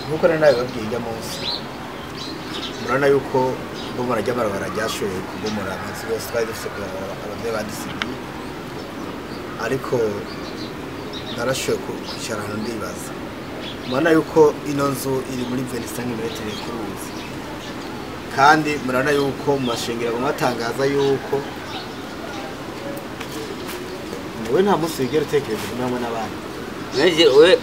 Nkuko nari nabibabwiye ijya munsi, murabona yuko ibomora ry'amabarabara ryashoboye kubomora amazu yose twari dufise kubarabara abavyeyi badusigiye, ariko narashoboye kwicara ahantu ndibaza. Murabona yuko ino nzu iri muri 25 metero ku ruzi, kandi murabona yuko mu mashengero baguma batangaza yuko wowe nta munsi wigera utekereza kumwe hamwe n'abandi.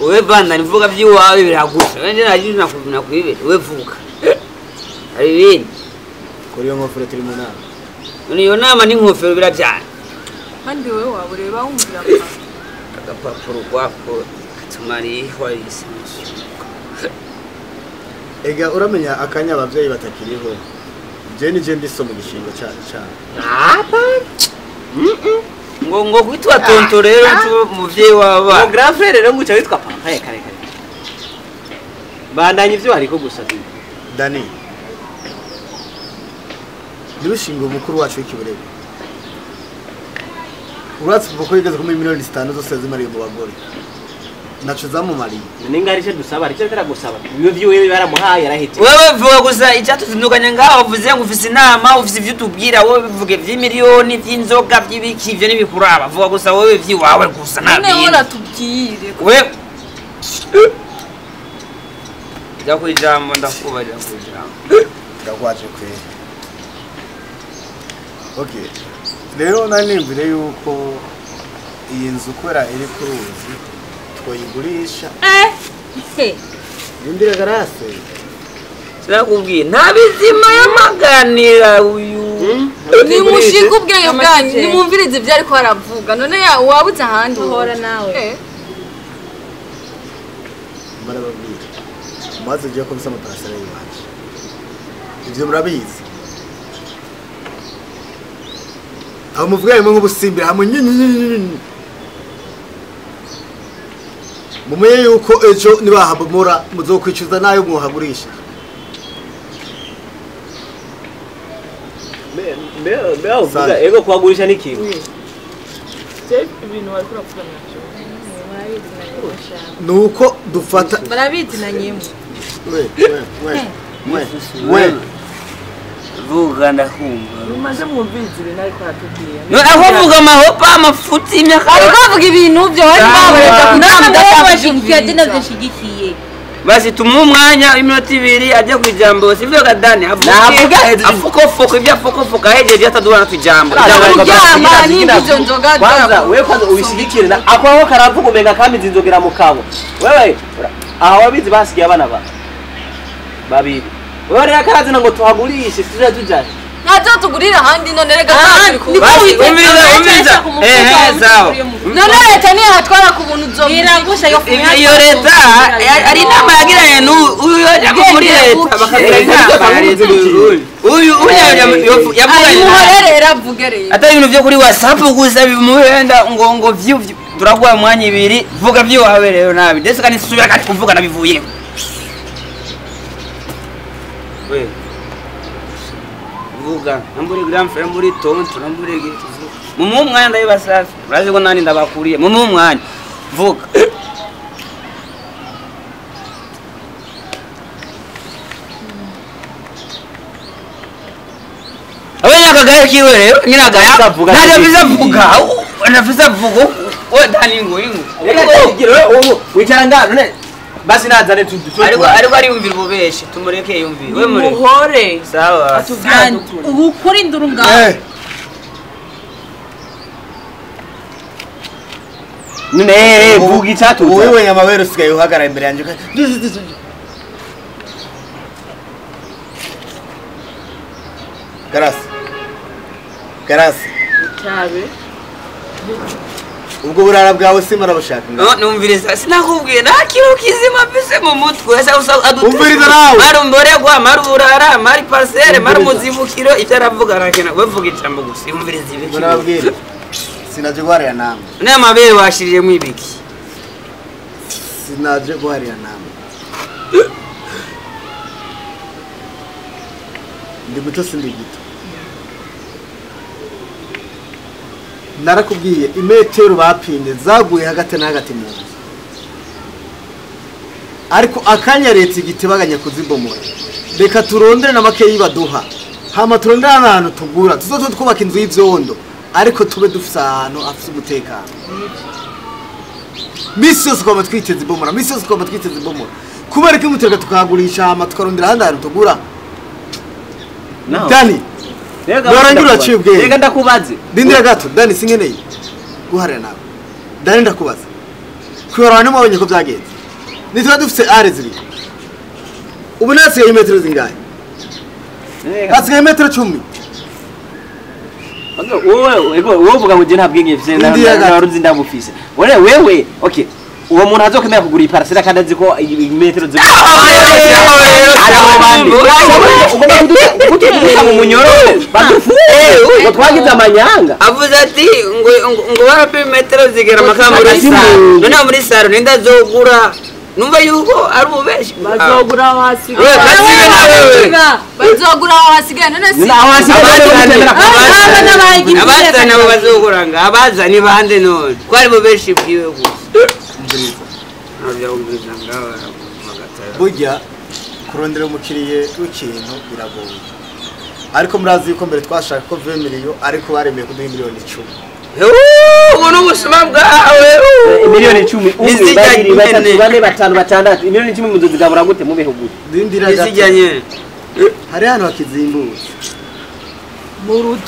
Wewe banda nivuga by'iwawe biragusha. Wewe naje nakwibera. Wewe vuga. Ari ibindi. Kuri iyo nkofero turi mu nama. None iyo nama n'inkofero birabyana. Kandi wewe wabureba wumvira agapapuro kwako katumari hwayise. Ega uramenya akanya abavyeyi batakiriho. Je ni je ndiso mu gishingo cya. Apa? Ngo kwitwa tonto rero muvyeyi waba. Ngo grand frère rero nguca witwa papa ya kare kare. Bandanye ivyo hariko gusa. Dani. Nibishingo mukuru wacu w'ikiburebe. Uratse kuko yigeze kuri miliyoni 5 zose zimariye mu bagore. Naco zamumariye. Ninga ari cyo dusaba, ari cyo karagusaba. Ibyo vyiwe baramuhaye yarahetse. Wewe vuga gusa icyatuzindukanye ngaho uvuze ngo ufise inama, ufise ivyo utubwira, wowe bivuge vy'imiliyoni, vy'inzoga, vy'ibiki, ivyo nibikuraba. Vuga gusa wowe vyiwawe gusa nta bindi. None uratubwire. Wewe jya kwijambo ndakuba jya kwijambo. Ndakwaje kweli. Okay. Rero nari nimvire yuko iyi nzu kubera iri ku ruzi twayigurisha. Ndindira garase. Sinakubwiye nta bizima yamaganira uyu. Ni mushika ubwenge bwanyu, nimumvirize ibyo ariko aravuga. None wabuze ahandi uhora nawe. Barababwira. Maze je ko bisa amaparasera yiwanje. Ivyo murabizi. Aho muvuga yimwe nk'ubusimbira hamwe nyinyi. Mumenye yuko ejo nibahabomora muzokwicuza nayo mwohagurisha. Mbe uvuga ego kuhagurisha ni kimwe. Je ibintu bari kuravuga navyo. Nuko dufata barabizi na nyimwe. We vuga ndakumva. Mumaze mwumvirize ibintu ariko aratubwira. No aho vuga amahopa amafuti imyaka. Ariko avuga ibintu byo wari babareta kunamudashigikiye je navyo. Basi tumuhe umwanya iminota ibiri ajya ku ijambo sivyo Kadani avuga afukofuka ibyo afukofuka hejeje ataduhana ku ijambo. Kuryama n'ibyo nzoga kwanza wewe kwanza ubishigikire na akwaho karavuga umenga kamizi inzogera mu kabo. Wewe aha wabizi basigiye abana ba babiri. Wewe rero karazina ngo tuhagurishe tuja tujaje. Ntazo tugurira ahandi none rega turi ku. Umviriza sawa. None leta niyo hatwara ku buntu uzobiragusha yo iyo leta ari inama yagiranye n'uyu yaje muri leta bakagira inama ya leta uyu yavuganye muhorerera avuge rero atari ibintu byo kuri WhatsApp gusa bimuhenda ngo vyu turaguha umwanya ibiri vuga vyu wawe rero nabi ndetse kandi subira kandi kuvuga nabivuye. We vuga namburi grand frère muri tonto namburi gitu mumu umwanya ndayibasafi urazi ko nani ndabakuriye mumu umwanya vuga. Abanya kagaye kiwe rero nyiragaya ntabyo vuga nafisa vuga we dani ngo ingo reka wicara ngano ne basi nazane tu ariko ariyumvira ububeshi tumureke yumvire we mureke muhore sawa ubu kuri nduru ngaho none vuga icyatu wewe nyamabere usigaye uhagarara imbere yanjye. Garasi Garasi cyabe ubwo burara bwawe simara bushaka. No numviriza sinakubwiye nta kintu kizima mfise mu mutwe umviriza nawe mari umboregwa mari uburara mari parcelle mari muzibukiro ibyo aravuga arakena we vuga ijambo gusa umviriza ibiki murababwira sinaje guharira namwe n'amabere washiriremo ibiki sinaje guharira namwe ndi muto sindi gito narakubwiye imetero bapimye zaguye hagati na hagati mu nzu. Ariko akanya leta igitebaganya kuzibomora. Reka turondere na makeyi baduha. Hama turondere ahantu tugura. Tuzoto twubaka inzu y'ivyondo. Ariko tube dufise ahantu afise umutekano. Misi yose kwama twiteze ibomora, misi yose kwama twiteze ibomora. Kubera ko imuteka tukahagurisha hama tukarondera ahandi hantu tugura. Dani, warangira uraciye ubwenge. Reka ndakubaze. Rindira gato, Dani sinkeneye guharira nawe. Dani ndakubaza. Kubera abantu mwabonye ko byagenze. Nitwa dufise are zibiri. Ubu nasigaye imetero zingahe? Hasigaye imetero 10. Wowe ego wowe uvuga ngo je nta bwenge mfise naruzi ndabufise. Wewe okay. Uwo muntu azokwemera kugura iparasera kandi azi ko imetero zibiri. Ugomba mu munyororo badufuye ngo twagize amanyanga. Avuze ati ngo ngo barapima imetero zigera makamba muri saro. None muri saro ninda zogura. Numva yuko ari ububeshi. Bazogura hasigaye. Bazogura hasigaye none si. Abazana abo bazogura nga abazani bande none. Ko ari bubeshi bwiwe gusa. Burya kurondera umukiriye w'ikintu biragoye. Ariko murazi yuko mbere twashaka ko 20 miliyo ariko baremeye kuduha miliyoni 10. Ubu ni ubusuma bwawe. Miliyoni 10 umwe babiri batatu bane batanu batandatu miliyoni 10 muzozigabura gute mubeho gute? Ndindira hari hano hakizimbutse.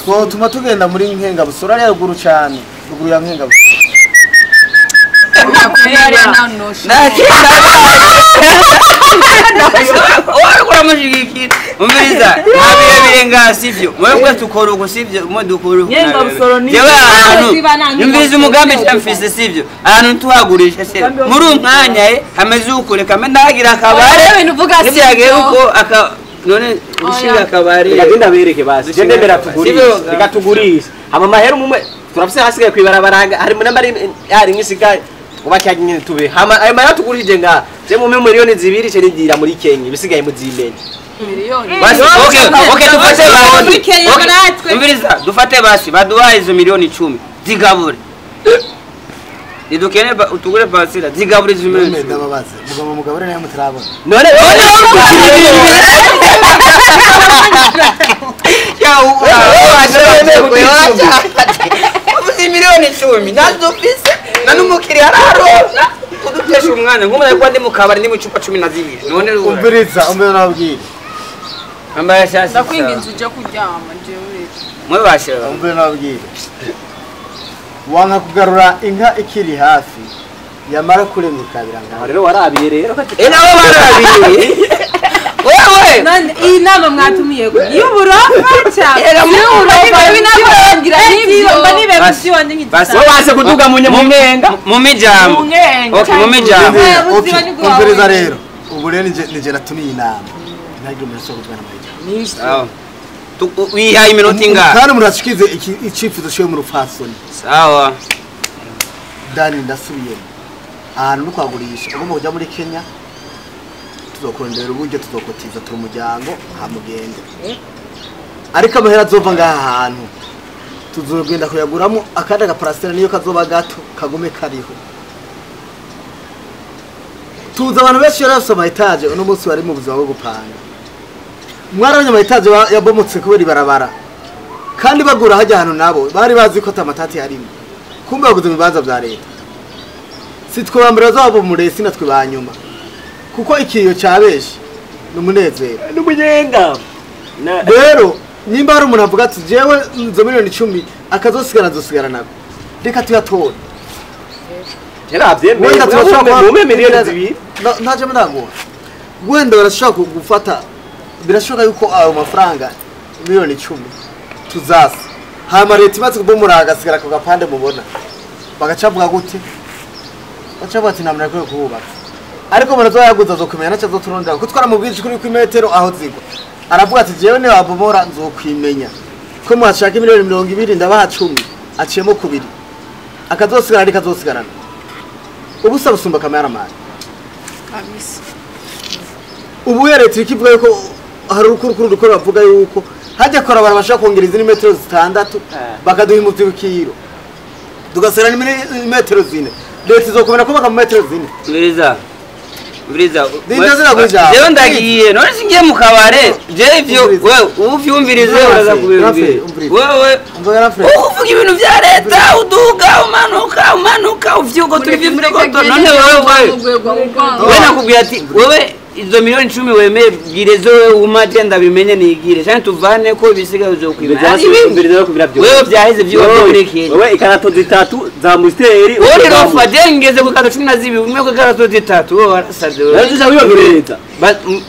Twotuma tugenda muri Nkengabusoro ari ruguru cyane, ruguru ya Nkengabusoro. Umviriza nta birenga sivyo mwebwe tukora uko sivyo mwe dukora uko nyumviriza umugambi mfise sivyo ahantu tuhagurisha sivyo muri umwanya hameze uko reka mbe ndahagira akabare nivyagiye uko aka none ushinga akabare reka genda bereke basi gende mbera tugurisha reka tugurisha hama mahera umwe turafise hasigaye kwibarabara hari namba ari nkisigaye ubakya nyine tube hama ayo mahera tugurije nga je mu miliyoni 2 ce nidira muri Kenya bisigaye muzimene miliyoni basi okay dufate basi umviriza dufate basi baduhaye izo miliyoni 10 zigabure nidukene utugure pasira zigabure izo miliyoni ndababaze mugabo mugabure nayo mutarabona none ya uzi miliyoni 10 nazofise nanumukiri ararona kudutesha umwanya nk'umuntu ariko ndi mu kabari ndi mu cupa 12 none umviriza umbe nabwira ambaye shasi ndakwinginze uje kuryama jewe mwe bashira umbe nabwira wanka kugarura inka ikiri hafi yamara kurenguka biranga rero warabiye rero nabo barabiye wewe none iyi nama mwatumiye ko y'uburofa cyane wase kuduga mu mwenga mu mijambo okay mu mijambo umviriza rero ubu rero nije natumiye inama ntagira umuntu so kuvugana muri sawa wihaye iminota ingahe kandi murashikize icifuzo cyo mu rupfasoni sawa Dani ndasubiyemo ahantu no kwagurisha ugomba kujya muri Kenya tuzokurondera uburyo tuzokotiza turi umuryango hamugende ariko amahera azova ngaha hantu tuzogenda kuyaguramo akandi agaparasera niyo kazoba gato kagume kariho tuzi abantu benshi yari bafise ama etaje uno munsi bari mu buzima bwo gupanga mwarabonye ama etaje yabomotse kubera ibarabara kandi bagura hajya ahantu nabo bari bazi ko atamatati harimo kumbe baguze ibibanza vya leta si twe ba mbere bazabomoreye si natwe ba nyuma kuko ikiyo cyabeshi numunezero n'umunyenga rero nimba hari umuntu avuga ati jewe izo miliyoni 10 akazosigara azosigara nako reka tuyatore yaravyemeye mume miliyoni 2 ntaje ndaguha wenda barashaka gufata birashoboka yuko ayo mafaranga miliyoni 10 tuzasa hama leta imaze kubomora agasigara ku gapande mubona bagacavuga gute bacavuga ati namara kwe kuhubaka ariko murazo yaguza zo kumenya nacho zo turondera kuko twaramubwije kuri ku metero aho zigwa aravuga ati jewe ne wabomora nzokwimenya ko mwashaka miliyoni 20 ndabaha 10 aciyemo kubiri akazosigara ariko azosigarana ubusa busumba cameraman kabisa ubu leta ikivuga yuko hari urukuru rukora bavuga yuko hajya kora abantu bashaka kongera izindi metero 6 bakaduha imuvyo tugasera ni metero 4 leta izokomera kubaka mu metero 4 Niriza Umviriza. Ndinda ziraguja. Jewe ndagiye none singiye mu kabare jewe ivyo wewe uvyumvirize uraza kubimbwira wewe uvuga ibintu vya leta uduga umanuka umanuka uvyugo turi vyugo none wewe wewe nakubwira ati wewe izo miliyoni 10 wemeye bwirezo umaje ndabimenye nigire cyane tuvane ko bisigaye uzokwibira wewe byaheze byo wabirekeye wewe ikarato zitatu za musteri wewe rofa dengeze ku karato 12 umwe ku karato zitatu wewe warasaze wewe tuza wiyongereza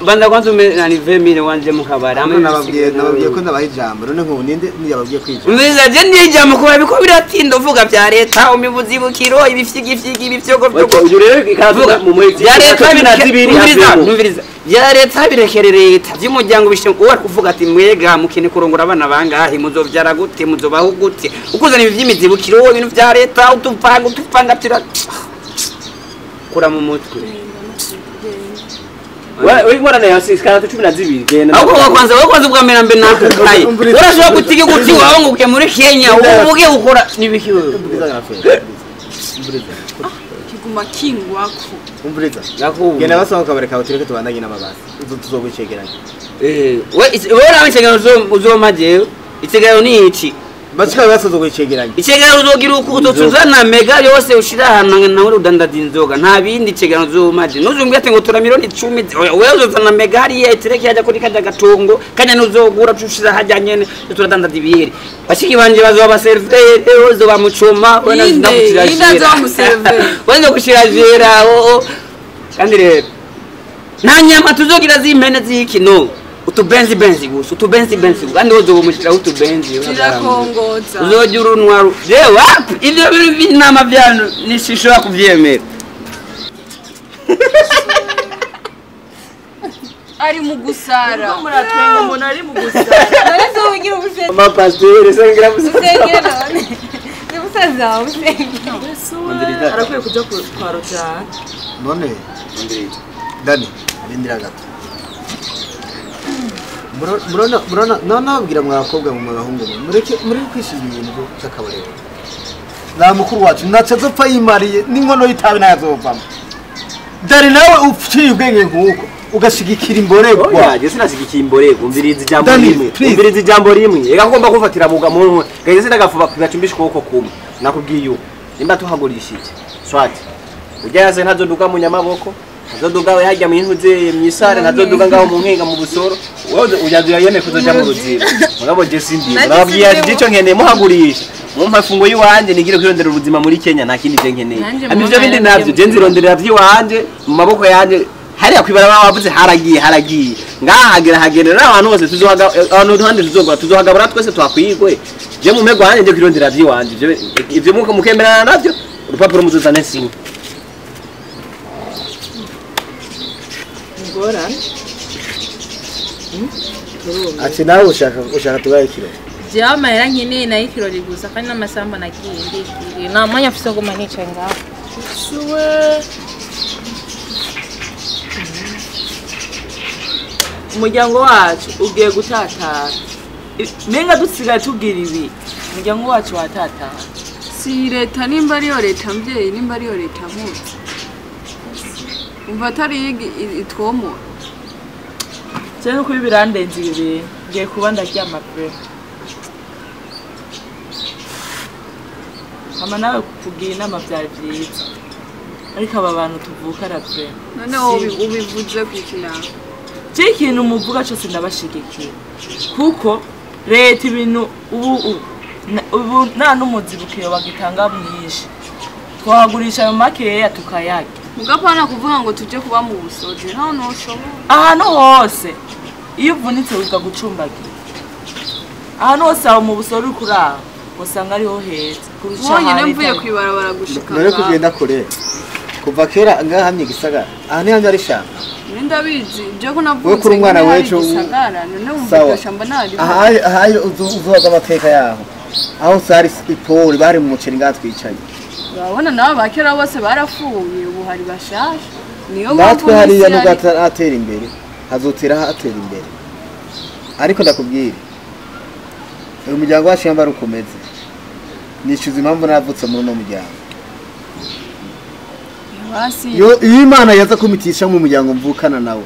banda kwanza ume nani 20000 wanje mu kabara amwe nababwiye ko ndabaha ijambo none nkubu ninde niyababwiye kwijambo umviriza je ndijambo kuba biko biratinda uvuga bya leta umibuzibukiro ibifyigifyigi ibifyogo byo uyu rero ikarato mu mwezi ya leta 12 ya leta birekere leta by'umuryango bishe uwa kuvuga ati mwega mukene kurongora abana bangahe muzovyara gute muzobaho gute ukuzana ibi by'imizibukiro ibintu vya leta utupanga tira kura mu mutwe wewe ingorane ya sikarato 12 genda ahubwo kwanza wewe kwanza ubwa mbere nakukaye urashobora gutiga guti wawe ngo uke muri Kenya ubuge ukora nibiki wewe kiguma kingwako umviriza genda basanga kabareka utureke tubandanye n'amabasi tuzogucegeranya wewe nawe icegeranyo uzoma jewe icegeranyo ni iki bashika basozo gucegeranya icegeranyo uzogira uko utuzana mega yose ushira ahantu nawe udandaza inzoga nta bindi icegeranyo uzoma je nuzumbwira ati ngo tura miliyoni 10 wewe uzozana mega hariya itereke hajya kuri kajya gatongo kanya nuzogura ushira hajya nyene turadandaza ibiyeri bashiki banje bazoba baservere uzoba mucoma we ndagushira we ndagushira jera kandi rero nta nyama tuzogira z'impene z'iki no utubenzi benzi gusa utubenzi benzi kandi uzoba umushira utubenzi tirakongoza uzogira urunwa jewe wapi ivyo bintu by'inama byanyu nishishobora kuvyemera ari mu gusara muratwenga umuntu ari mu gusara none uzogira ubuse mama pasteur sengera usengera none ni musaza wawe usengera arakwiye kuja kwa Rojana none Dani rindira gato murona nababwira mwakobwa mu bahungu mureke muri kwishima ibintu by'akabariro na mukuru wacu naca azopfa yimariye n'inkono y'itabi ntazovamo Dani nawe uciye ubwenge nk'uko ugashigikira imboregwa oya je sinashigikiye imboregwa umviriza ijambo rimwe umviriza ijambo rimwe ega ngomba kufatira muga mu gahise ndagafuba kugacumbisha ukuboko kumwe nakubwiye uko nimba tuhagurishije swati ujya yase ntazoduga mu nyamaboko ntazoduga yajya mu intuze myisare ntazoduga ngaho mu nkenga mu busoro wewe ujazuya yeme kuzoja mu ruziba mugabo je sindi nababwiye ati ico nkeneye muhagurisha mumpa fungo yiwanje nigire kwirondera ubuzima muri Kenya nta kindi je nkeneye ivyo bindi navyo je nzironderera vyiwanje mu maboko yanje hariya kwibarabara wavuze haragiye ngahagira hagerera abantu bose tuzohaga abantu duhande tuzogwa tuzohagabura twese twakwigwe je mu mego hanje nje kwirondera vyiwanje ivyo muko mukemerana navyo urupapuro muzuzane sinye ngorane ati nawe ushaka tubaye ikirori jewe amahera nkeneye nayo ikirori gusa kandi n'amasamba nagiye ndigiriye nta mwanya mfise wo guma nicaye ngaho suwe umuryango wacu ugiye gutatara menga dusigaye tugira ibi umuryango wacu watatara si leta nimba ariyo leta mvyeyi nimba ariyo leta mpuzi umva atari itwomora je nuko ibi birandenze ibi bintu ngiye kuba ndaryama pe hama nawe kukugira inama vyari vyiza ariko aba bantu tuvukana pe none wowe ubivuze kuki nawe je ikintu muvuga cose ndabashigikiye kuko leta ibintu ubu nta n'umuzibukiro bagitanga mwinshi twahagurisha ayo makeya tukayarya mugapana kuvuga ngo tuje kuba mu busoje ntaho ntushobora ahantu hose iyo uvunitse wiga gucumbagira ahantu hose aho mu busoro uri kuraba usanga ariho heza kurusha wonyine mvuye kwibarabara gushika none kugenda kure kuva kera ngaha hamye gisagara aha ni hamye ari shamba ndabizi je ko Wewe kuri umwana navutse wecu gisagara none wumva iryo shamba nari aha uzubaza amateka yaho aho sari ipori bari mu muceri ngaha twicaye urabona nabo bakera bose barafuye ubu hari bashasha niyo natwe hariya nubwo atera imbere hazotera hatera imbere ariko ndakubwira uyu muryango wacu yamba rukomeze nishyuza impamvu navutse muri uno muryango Basi Yo iyo Imana yaza kumitisha mu muryango mvukana nawe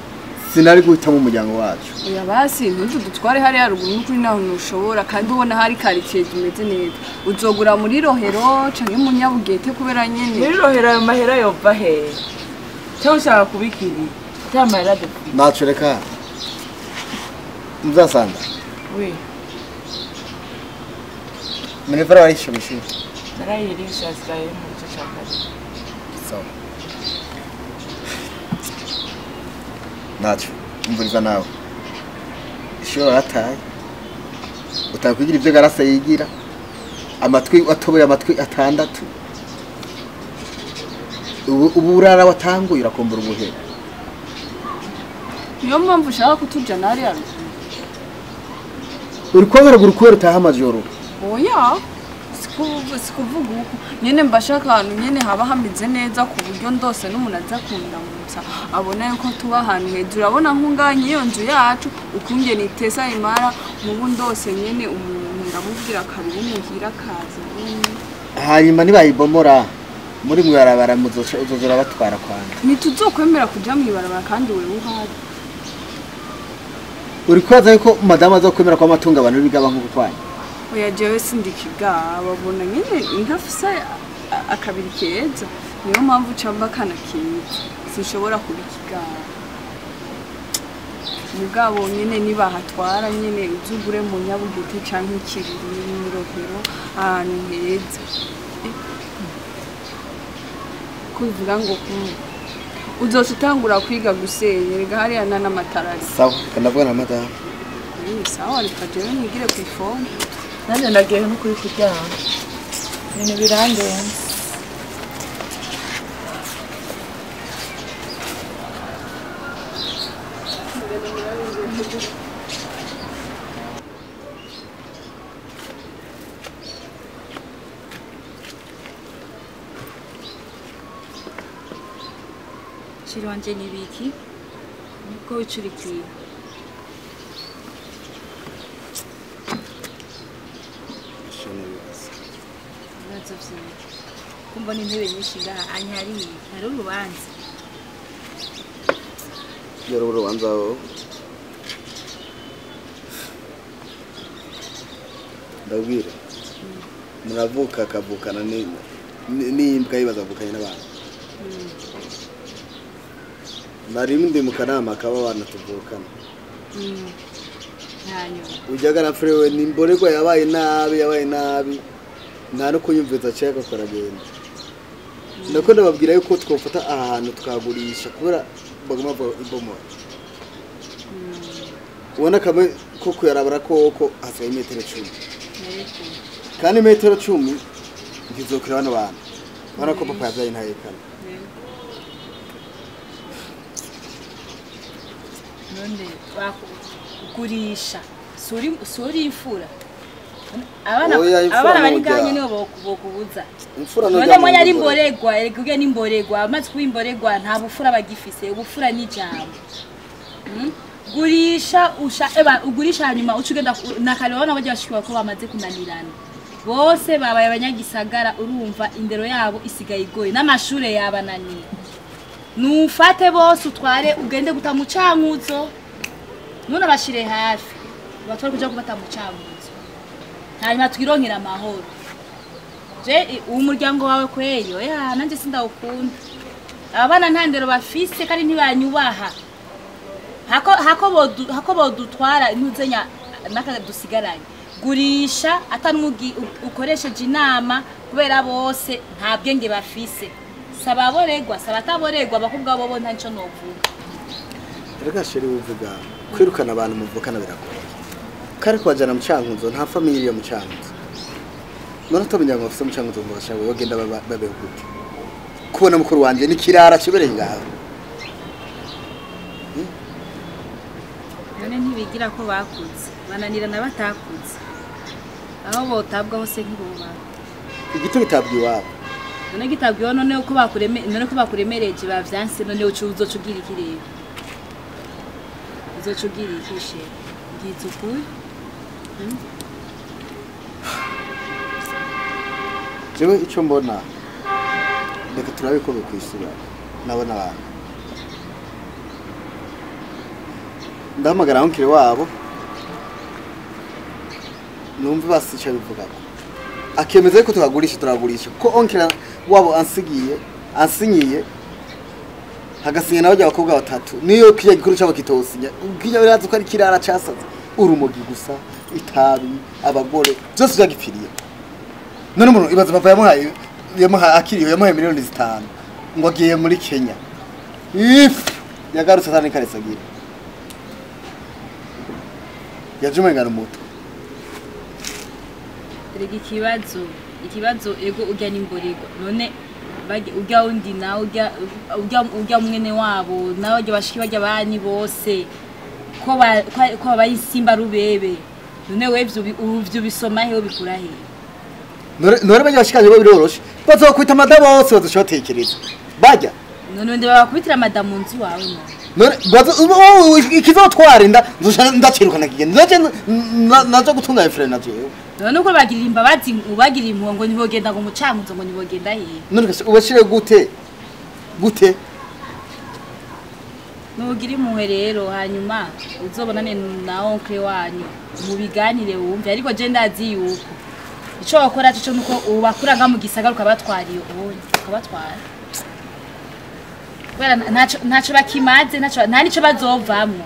sinari guhita mu muryango wacu. Oya basi ntudutware hariya ruguru n'ukuri naho ntushobora kandi ubona hari quartier zimeze neza. Uzogura muri Rohero canke mu Nyabugete kubera nyene. Muri Rohero ayo mahera yova hehe? Cyangwa ushaka kubikiri? Ata mahera dufite. Naco reka. Muzasanga. Oui. Minevera warisha mw'ishuri? Narayirisha asigaye mu gice ca kabiri. Sawa. Naco umviriza nawe. Ishuri warataye. Utakwigira ivyo Garase yigira. Amatwi watoboye amatwi 6. Ubu urara watanguye urakombora ubuhera. Niyo mpamvu ushaka kutujana hariya ruguru. Uri kwagaragura kubera utaha amajoro. Oya, sikuvuga uko nyene mbashaka ahantu nyene haba hameze neza ku buryo ndose n'umuntu aza kundamutsa abona yuko tuba ahantu heza. Urabona nk'unganye iyo nzu yacu ukungene itesa imara mubu ndose nyene umuntu ndamubwira karibu muhira akaza nyene. Hanyuma nibayibomora muri mwibarabara muzozora batwara kwanda. Ntituzokwemera kuja mwibarabara kandi wewe uhari. Uri kwaza yuko madamu azokwemera kwa amatungo abantu b'ibigaba nk'uko kwanyu? Oya jewe sindikiga babona nyene inkafisa akabiri keza niyo mpamvu camba kana keza sinshobora kubikiga mugabo nyene nibahatwara nyene uzugure mu Nyabugete canke Ikiriri mu Rohero ahantu heza kuvuga ngo uzosutangura kwiga gusenya rega hariya n'amatara. Sawa kanavuga na madamu. Sawa reka jewe nigire ku ifone. Nanjye ndagiye no kuri kuryama. Ibintu birandenze. Shiri wanje nibiki niko wicurikiye. Ibibazo vyinshi. Kumva n'intebe nyinshi ngaha anyariye hari urubanza. Yari urubanza aho. Ndabwira. Muravuka akavukana n'imbwa yibaza avukanye n'abantu. Nari ndi mu kanama kaba abana tuvukana. Hanyuma ujyaga na frewe ni imborerwa yabaye nabi yabaye nabi nta no kunyumviza cyangwa karagenda. Nako ndababwira yuko twofata aha hantu tukagurisha kubera baguma ibomora. Ubona kamwe ko kuyarabara koko hasigaye metero 10. Kandi metero 10 ntizokira bano bantu. Ubona ko papa yavyaye ntayekana. None bakugurisha suri imfura. Abana bari nganye nibo bokubuza. Imfura none mwanya ari imboregwa erega uge n'imboregwa amaze kuba imboregwa nta bufura bagifise ubufura ni jambo. Gurisha usha eba ugurisha hanyuma ucugenda nakare babona bajya bashikiwa ko bamaze kunanirana. Bose babaye abanyagisagara urumva indero yabo isigaye igoye n'amashure yabananiye. Nufate bose utware ugende guta mu cankuzo. None bashire hafi batware kuja kubata mu cankuzo. Hanyuma twironkera amahoro. Je umuryango wawe kweyo ya nanje sindawukunda. Abana nta ndero bafise kandi ntibanyubaha. Hako bodutwara ntuzenya nakadusigaranye. Gurisha atanugi ukoresheje inama kubera bose nta bwenge bafise. Sababoregwa sabataboregwa bakubwa bobo nta nico novuga. Reka sheri uvuga kwirukana abantu muvukana biragoye. Kare kwajana mu cankuzo nta familia mu cankuzo. None utamenya ngo bafise mu cankuzo ngo bashaka bagenda babeho gute. Kubona mukuru wanje ni kirara kibereye ngaho. None ntibigira ko bakuze bananirana batakuze. Aho botabwa hose ntiboba. Igito bitabwa iwabo. None gitabwa none uko bakureme none ko bakuremereje bavyanse none ucuzo cugira ikirebe. Uzocugira ikishe. Ngize ukuri. Jewe ico mbona reka turabe ko bikwisura. Nabona abantu ndahamagara onkire wabo numva basica bivuga ko akemeza ko tuhagurisha turagurisha ko onkire wabo ansigiye ansinyiye hagasinya nawe abakobwa batatu niyo kijya gikuru cyabo kitosinya kijya birazi ko ari kirara casaze urumogi gusa itabi abagore byose byagipfiriye. None umuntu ibaza papa yamuhaye akiriyo yamuhaye miliyoni 5 ngo agiye muri Kenya if yagarutse atani karesagira yajumengana umuto. Erega ikibazo ego urya n'imborego none urya undi nawe urya mwene wabo nawe urya bashiki barya bani bose ko babaye isimba rubebe none wewe ivyo bisoma he ubikura he? None bajya bashikanje bo biroroshe bazokwita madamu bose bazoshotekereza bajya none ndi babakwitira madamu nzu wawe none ikizotwara inda ndacirukana kigenda nazo gutunga efre na jewe none uko bagirira imbabazi ubagirira impuhwe ngo ntibogenda ngo mucankuzo ngo ntibogenda he none ubashire gute gute nugira impuhwe rero hanyuma uzobonane na oncle wanyu mubiganire wumve ariko je ndazi yuko ico wakora cyo nuko ubakura nga mu gisagara ukabatwariye ubonye ukabatwara kubera ntaco bakimaze nta nico bazovamwo.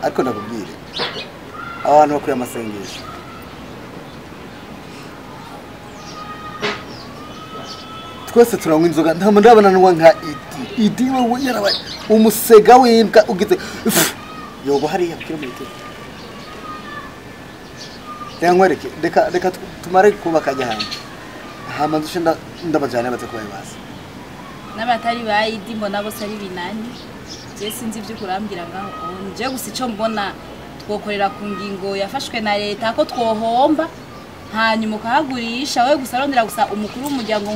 Ariko ndakubwire abantu bakuye amasengesho twese turanywa inzoga nta muntu ndabona nwa nka idi wewe yarabaye umusega w'imbwa ugize yogo hariya kilometero. Reka reka reka tumare kubaka ajya hanze hama nzushe ndabajana baze kubayibaza n'abatari bayidi mbona bose ari binani. Je sinzi ibyo kurambira ngaho nje gusa ico mbona twokorera ku ngingo yafashwe na leta ko twohomba hanyuma ukahagurisha we gusa arondera gusa umukuru w'umuryango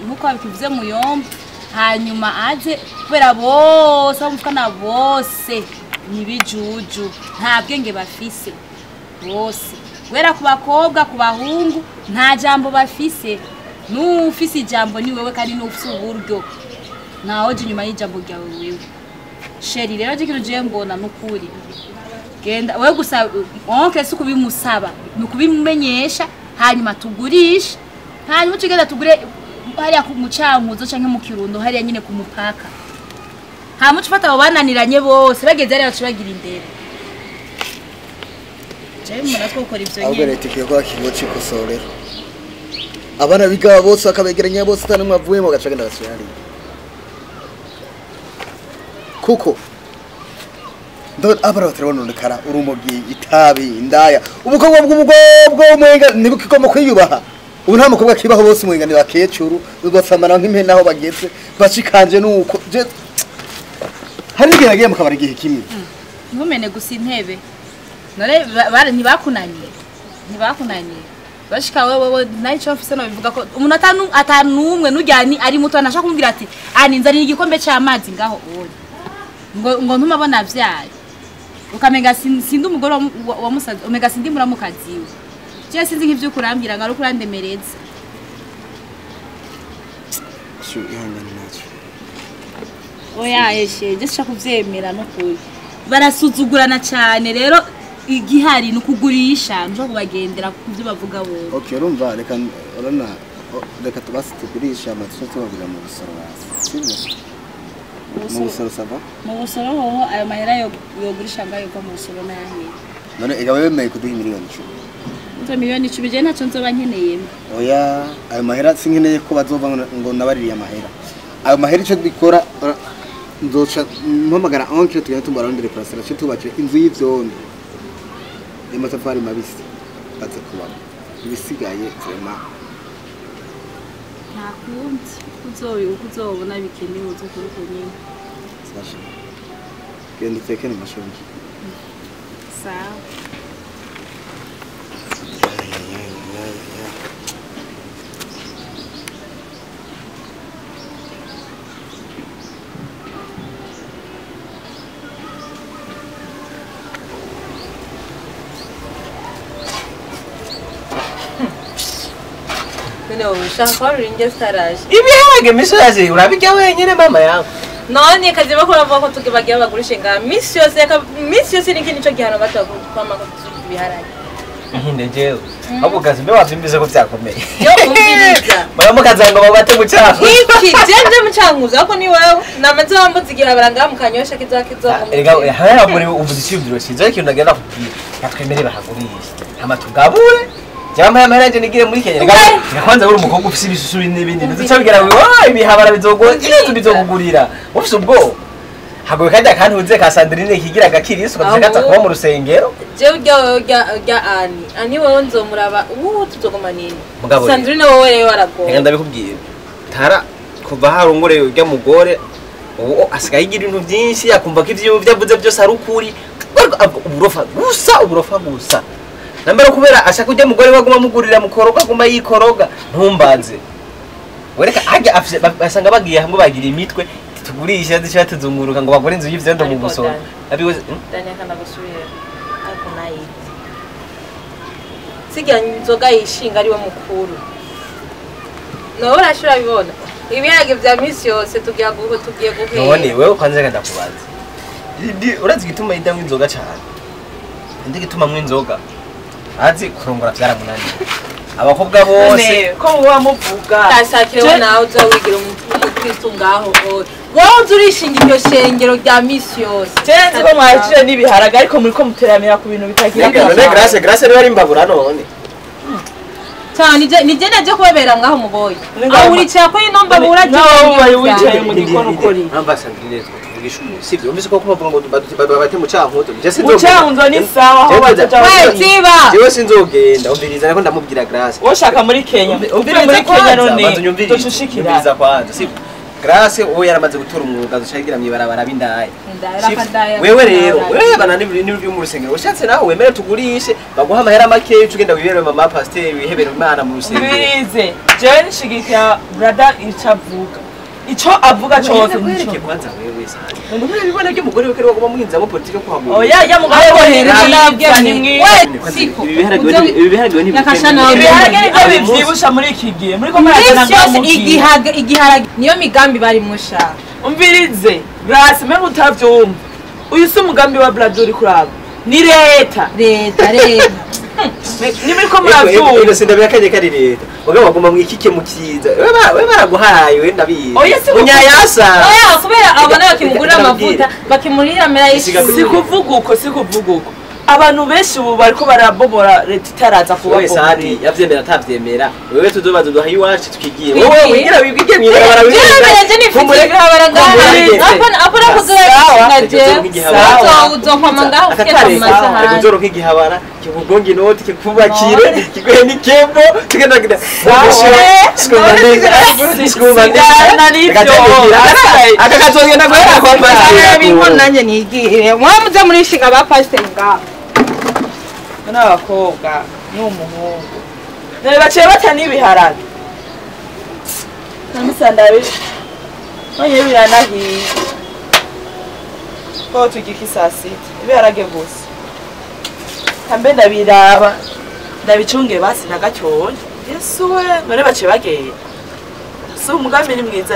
nkuko babikivuze muyomba hanyuma aze kubera bose abamufana bose nibijuju nta bwenge bafise bose guhera ku bakobwa ku bahungu nta jambo bafise n'ufise ijambo ni wewe kandi n'ufise uburyo ntawe uje inyuma y'ijambo ryawe wewe sheri. Rero je kintu je mbona nukuri genda wewe gusa onke si kubimusaba nukubimumenyesha hanyuma tugurisha hanyuma tugenda tugure hariya ku mucankuzo canke mu Kirundo hariya nyine ku mupaka hanyuma ufata abo bananiranye bose bageze hariya bacibagira indero. Je mbona twokora ivyo nyene ahubwo leta ikwiye kuba ikigo c'ikosorero abana biga bose bakabegeranya bose ata n'umwe avuyemo bagaca bagenda bagasubira hariya kuko abana batarabononekara urumogi itabi indaya ubukobwa bw'umugobwa umwenga ntibukigomba kwiyubaha ubu nta mukobwa akibaho bose umwenga ni bakecuru basamara nk'impene aho bageze bashikanje nuko hari n'igihe nagiye mu kabari igihe kimwe ntumene gusa intebe none ntibakunaniye bashika wewe nayico mfise no bivuga ko umuntu atanumwe nujyani ari muto anashaka kumubwira ati aninzanira igikombe c'amazi ngaho oye ngo ntumabona vyaye ukamenga sindi umugore wa musaza omega sindi muramukaziwe je sinzi nk'ivyo kurambira ngaro kurandemereza. Shu ihangane nacho oya eshe je shaka kuvyemera no kuri barasuzugurana cyane rero igihari nukugurisha njo kubagendera kuvyo bavuga bo. Okay urumva reka urana reka tubasi tugurisha amatso tubagura mu busoro basi sibyo mu busoro sava mu busoro hoho ayo mahera yogurisha ngayo kwa mu busoro nahe none ega wemeye kuduha miliyoni 10 nzo miliyoni 10 je ntaco nzoba nkeneye. Oya ayo mahera sinkeneye ko bazova ngo nabaririye amahera ayo mahera ico bikora nzoca mpamagara oncle tugenda tumbarondere parcelle cyo tubakire inzu y'ivyondo amatafari mabisi baze kubamo ibisigaye vraiment nta kundi uzobona bikenewe uzokora uko nyene. Sasha genda utekene amashongi. Sawa. None wowe ushaka kwarura indya zitaraje. Ibiharage misi yose urabirya wenyine mama yawe. None kazi bakora bavuga ko tugibagiye bagurishe nga misi yose misi yose niki nico gihano batakwama ko ibiharage. Nkinde jewe. Ahubwo kazi mbe wavyumvise ko vyakomeye. Yo umviriza. Baramukaza ngo babate mu cyaha. Iki jeje mucankuzo ako ni wewe. Namaze wambuze igihe baranga mu kanyosha kizakizo. Erega haya muri uvuze icyumviro cyiza ariko ndagenda kubwira. Natwemere bahagurisha. Hama tugabure. Jama ya mahera nigire muri Kenya. Rega kwanza uri umukobwa ufise ibisusu n'ibindi. Nduca bigira ngo ibihabara bizogo bizogugurira. Ufise ubwo. Hagoye kajya kandi uze ka Sandrine kigira gakirisu kaza kuba mu rusengero. Je urya ani. Ani wowe nzomuraba ubu tuzogoma nini. Sandrine wowe rero waragoye. Rega ndabikubwiye. Tara kuva harongore urya mugore ubu asigaye igira ibintu byinshi akumva ko ivyo byavuze byose ari ukuri. Uburofa gusa uburofa gusa. Nambara kubera ashaka ujya mugore waguma mugurira mukoroga aguma yikoroga ntumbanze. Wereka hajya afise basanga bagiye hamwe bagira imitwe tugurisha zisha tuzunguruka ngo bagore inzu y'ivyondo mu gusoro. Abiwe Daniel kana gusubira ariko nayizi. Siga inzoga yishinga ari we mukuru. Nawe urashura bibona. Ibiharage vya misi yose tugiye guho tugiye guhera. None wewe kwanza reka ndakubaza. Urazi gituma idamwe inzoga cyane. Ndi gituma mwe inzoga. Azi kurongora byaramunaniye. Abakobwa bose ko muba muvuga. Tasakire nawe uzawigira umukristo ngaho. Wowe uzurishinga iryo shengero rya misi yose. Tenzi ko mwahishije n'ibiharage ariko muri ko muteramira ku bintu bitagira akamaro. None Grace Grace niwe ari imbabura none. Cyane nije naje kubabera ngaho muboye. Aho uricaye ko inomba bura nawe wicaye mu gikono ukori. Amba Sandrine tuvugisha ukuri. Sivyo umvise ko kubavuga ngo babate mu cankuzo. Je sinzogenda. Mu cankuzo ni sawa aho bazaja. We tiba. Jewe sinzogenda umviriza nako ndamubwira Grace. Woshaka muri Kenya. Umviriza muri Kenya none. Tucushikira. Umviriza kwanza sivyo. Grace uwo yaramaze gutora umwuga ducagira mwibarabara b'indaye. Wewe rero wewe bana n'ibyo mu rusengero ushatse nawe wemere tugurishe baguha amahera make ugenda wibere mama pasteur wihebere Imana mu rusengero. Umvirize jewe nshigikira brother ico avuga. Ico avuga cyose nico kwanza wewe sana. Ngo bibona byo mugore we kari wagoma muhinzamo politike kwa mu. Oya ya mugore we ni mwiza. Siko. Ibiharage ni ibiharage nivyo bivyibusha muri iki gihe. Muri ko murazana ngo igiharage niyo migambi bari musha. Umvirize Grace mbe utavyumva. Uyu si umugambi wa Brother uri kuraba. Ni leta. Leta leta. Ni muri ko muravyumva. Ino sindabiyakanye kari leta. Mugabo baguma mwikike mukiza. Wewe baraguhaye we ndabizi. Unyayasa. Oya kubera abana bakimugurira amavuta bakimurira mera y'ishuri. Sikuvuga uko sikuvuga uko. Abantu benshi ubu bariko barabomora leta itaraza kuba. Wewe sandi yavyemera atavyemera. Wewe tuzobaza duha iwacu tukigiye. Wowe wigira wibwige mwibarabara wigira. Jewe nifite ibiharage. Apana kuzora je. Sawa uzokwama ngaho ufite amasahani. Uzoronka igihabara kikugonga inoti kikubakire kiguhe n'ikembo tugenda gida. Aka kazogenda guhera kwa pastor. Binko nanye nigire. Mwamuze muri shinga ba pastor ngaho. N'abakobwa n'umuhungu. None baciye bata n'ibiharage. Namisandabe. None biranahiye. Ko tugiki saa sita. Ibiharage gusa. Kambe ndabiraba. Ndabicunge basi na gacyonya. Yesu we, none baciye bagenda. Si umugambi ni mwiza.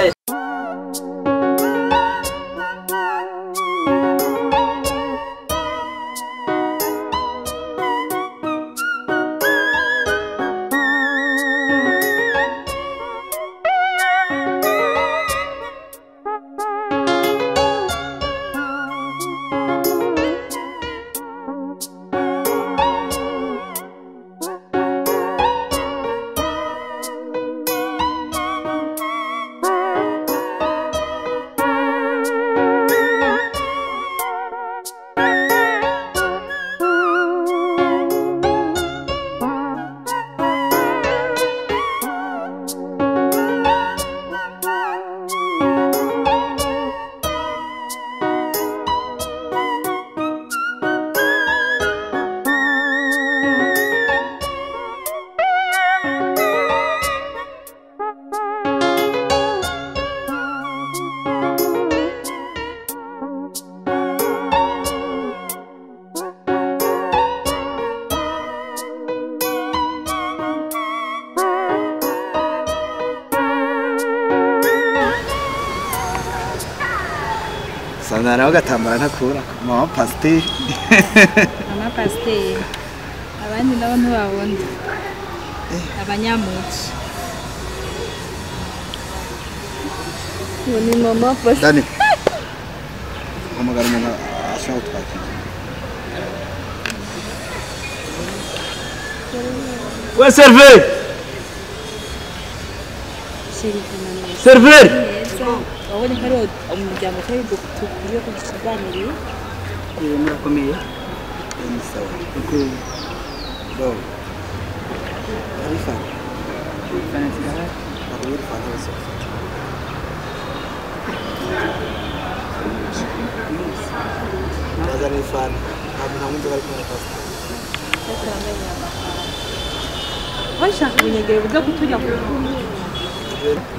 Mbona nawe gatambara ntakura mama pasteur. Mama pasteur. Abandi nabo ntibabona. Abanyamuci. Ni mama pasteur. Dani. Hamagara umuntu ashaka kutwakira. Ouais, serveur. Serveur. Wabonye ko ari umuryango utari dukwiye kukiganirira. Murakomeye. Ni sawa. Bo. Arifa. Washaka ubunyegere buza kuturya ku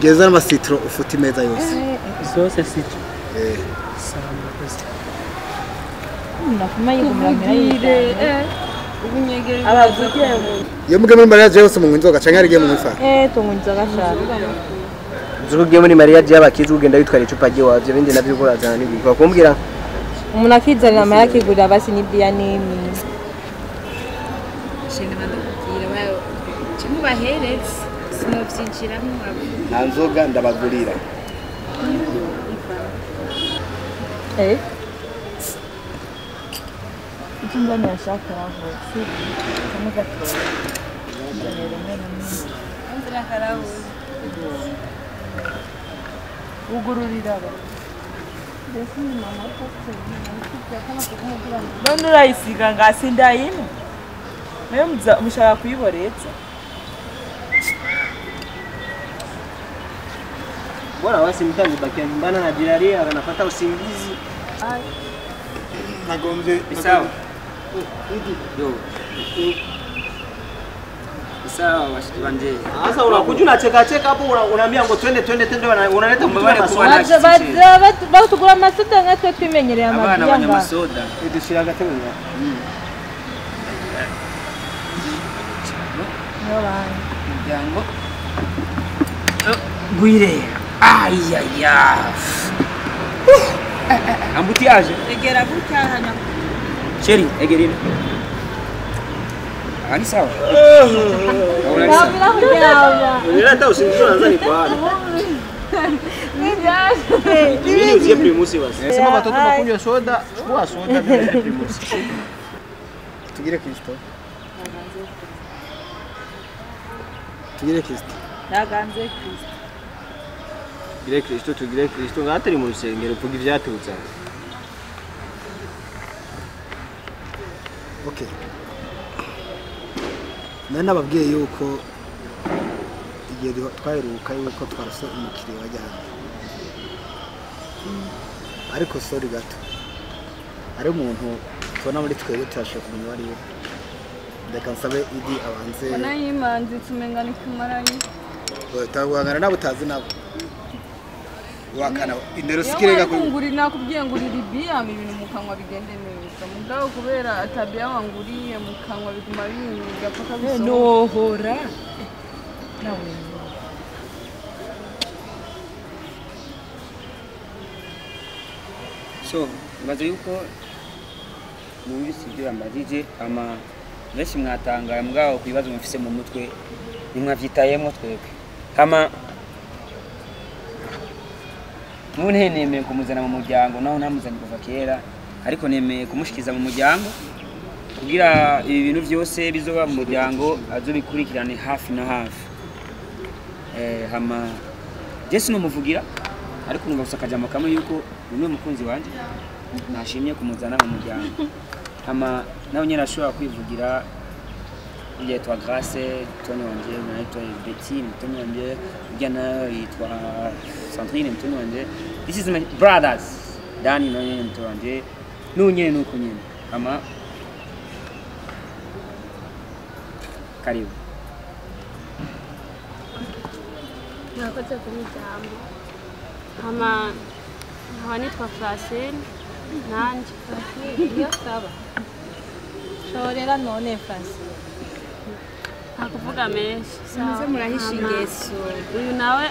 Geza n'amasitro ufuta imeza yose. Zose sitro. Nafuma yigumira yire. Ubunyegere abavugiye. Iyo muge muri mariage yose mu inzoga canke ari mu ifa. Tunywa inzoga shaka. Uzugiye muri mariage y'abakizi ugenda witwara icupa ryiwawe bindi navyo urazana n'ibintu. Bakumbwira umuntu akizanira amara akigurira basi n'ibya n'imi. Shinga ndakubwira bayo kimubahereze sinovyinjiramo abo. Nta nzoga ndabagurira. Icyo nzani yashaka aho kamwe gatoya. Ugururira aba. None urayisiga ngasi ndayino. Nayo mushaka kuyiboretsa. Bora wasi mtanzi bakia nyumbani na jirani anapata usingizi. Nagombye sawa. Yo. Sawa washiki banje. Sasa unakuja unacheka cheka hapo unaambia ngo twende twende twende unaleta mbele kwa Batugura amasoda nka twe twimenyereye abana amabiyanga. abanyamasoda. Dushira agatebe ngaho. Muryango. Gwire. Ayaya. Ambutiaje. Egera gutya hanya. Cheri, egerina. Ani sawa. Babira kuryama. Unaleta usingizi unaanza kwa hapa. Mimi uzie primusi basi. Sema watoto bakunywa soda, chukua soda bila primusi. Tugire Kristo. Tugire Kristo. Naganze Kristo. Tugire Kristo, tugire Kristo ngatari mu rusengero uvuga ivyatutsa. Okay. Nari nababwiye yuko igihe twaheruka yuko twarose umukiriya wajyanye. Ariko sorry gato. Ari umuntu tubona muri twebwe tutashoboye kumenya uwo ari we. Reka nsabe Idi abanze. Mbona yimanzitse umenga ni kumarayo. Utaguhangana nabo utazi nabo. Wakana indero sikirega kuri nguri nakubwiye ngurira ibiya ibintu mukanwa bigende neza. Mugabo kubera atabiya wanguriye mukanwa biguma binyiga paka bisohoka. Nohora. Nawe. So, maze yuko numvise ibyo bambajije ama benshi mwatangaye mugabo kubibazo mufise mu mutwe nimwavyitayemwo twebwe. Hama none nemeye kumuzana mu muryango naho ntamuzanye kuva kera ariko nemeye kumushikiza mu muryango kugira ibi bintu byose bizoba mu muryango azobikurikirane hafi na hafi. Hama Jesu numuvugira ariko numva gusa akajambo kamwe yuko uyu mukunzi wanje nashimye kumuzana mu muryango. Hama nawe nyine ashobora kwivugira yitwa Grace, Tony wanje, yitwa Betty, Tony wanje, ujya yitwa Sandrine, Tony wanje. This is my brothers. Dani nawe nyine mto wanje. N'unyene nuko nyene. Hama karibu. Murakoze kumpa ijambo. Hama nkaba nitwa Francine nanjye Iyo saba. Shorera none Francine. Nta kuvuga menshi. Muze murahisha ingeso. Uyu nawe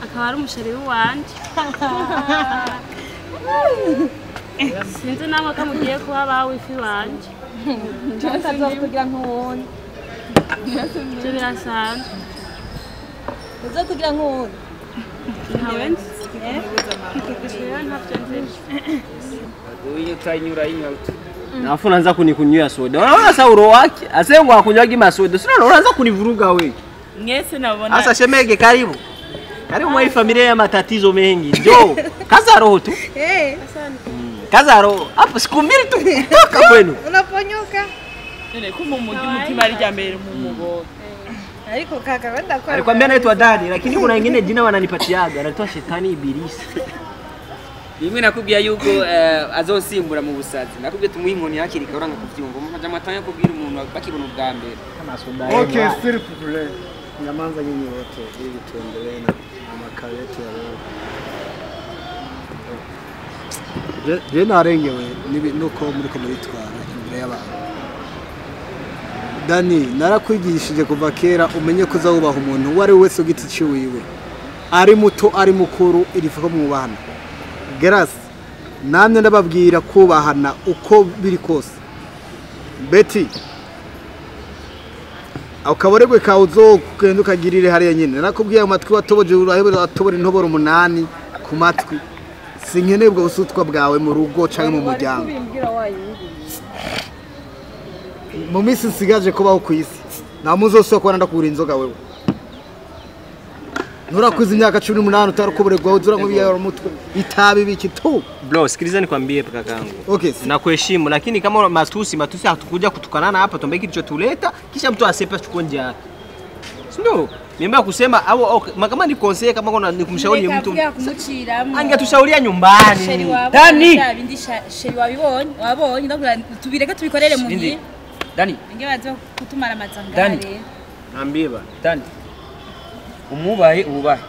akaba ari umusheri w'iwanje. Sinzi namwe ko mugiye kuba ba wifi banje. Tuzokugira nk'uwundi. Ibyo birasanzwe. Uzokugira nk'uwundi. Ntawe nzi. Jewe ntavyo nzi. Uyu utanyura inyota. Alafu unaanza kunikunywia soda. Unaona sasa uro wake? Asa ngo akunywagi masoda. Sio unaanza kunivuruga wewe. Mwese nabona. Sasa shemege karibu. Karibu mwa familia ya matatizo mengi. Njoo. Kaza roho tu. Eh, asante. Kaza roho. Hapo siku mbili tu toka kwenu. Unaponyoka. Nene ko mu mutima ari rya mbere mu mubona. Ariko kaka wenda kwa. Alikwambia naitwa Dani lakini kuna wengine jina wananipatiaga anaitwa Shetani Ibilisi. Bimwe nakubwiye yuko azosimbura mu busazi. Nakubwiye tumuhe inkoni hakiri kare uranga kuvyumva. Umuntu atanya kubwira umuntu bakibona ubwa mbere. Okay, s'il vous plaît. Nyamanza nyinyi wote ili tuendelee na makao yetu ya leo. Je narengewe nuko muriko muritwara imbere y'abantu. Dani narakwigishije kuva kera umenye ko uzabubaha umuntu uwo ari we wese ugiti ciwiwe. Ari muto ari mukuru irifuko mwubahana. Grace namwe ndababwira kubahana uko biri kose. Betty akaboregwe kawe uzogenda ukagirire hariya nyine nakubwiye amatwi watoboje urahebera atobora intoboro 8 ku matwi sinkeneye ubwo busutwa bwawe mu rugo canke mu muryango. Mu minsi nsigaje kubaho ku isi nta muzosokora ndakugura inzoga wewe. Nurakwiza imyaka 18 utarukuburegwa uzura nk'ubiyara umutwe itabi biki tu. Bro, sikiliza nikwambie kakangu. Okay. Nakuheshimu lakini kama matusi hatukuja kutukanana hapa tuombe kilichotuleta kisha mtu asepe achukue njia yake. Si ndio? Niambia kusema au okay, kama ni conseil kama kuna nikumshauri mtu. Angetushauria nyumbani. Dani. Sheri wabibonye, wabonye ndakura tubireke tubikorere muhira. Dani. Ingebazo kutumara mazangare. Dani. Naambie bana. Dani. Umubahe ubahe.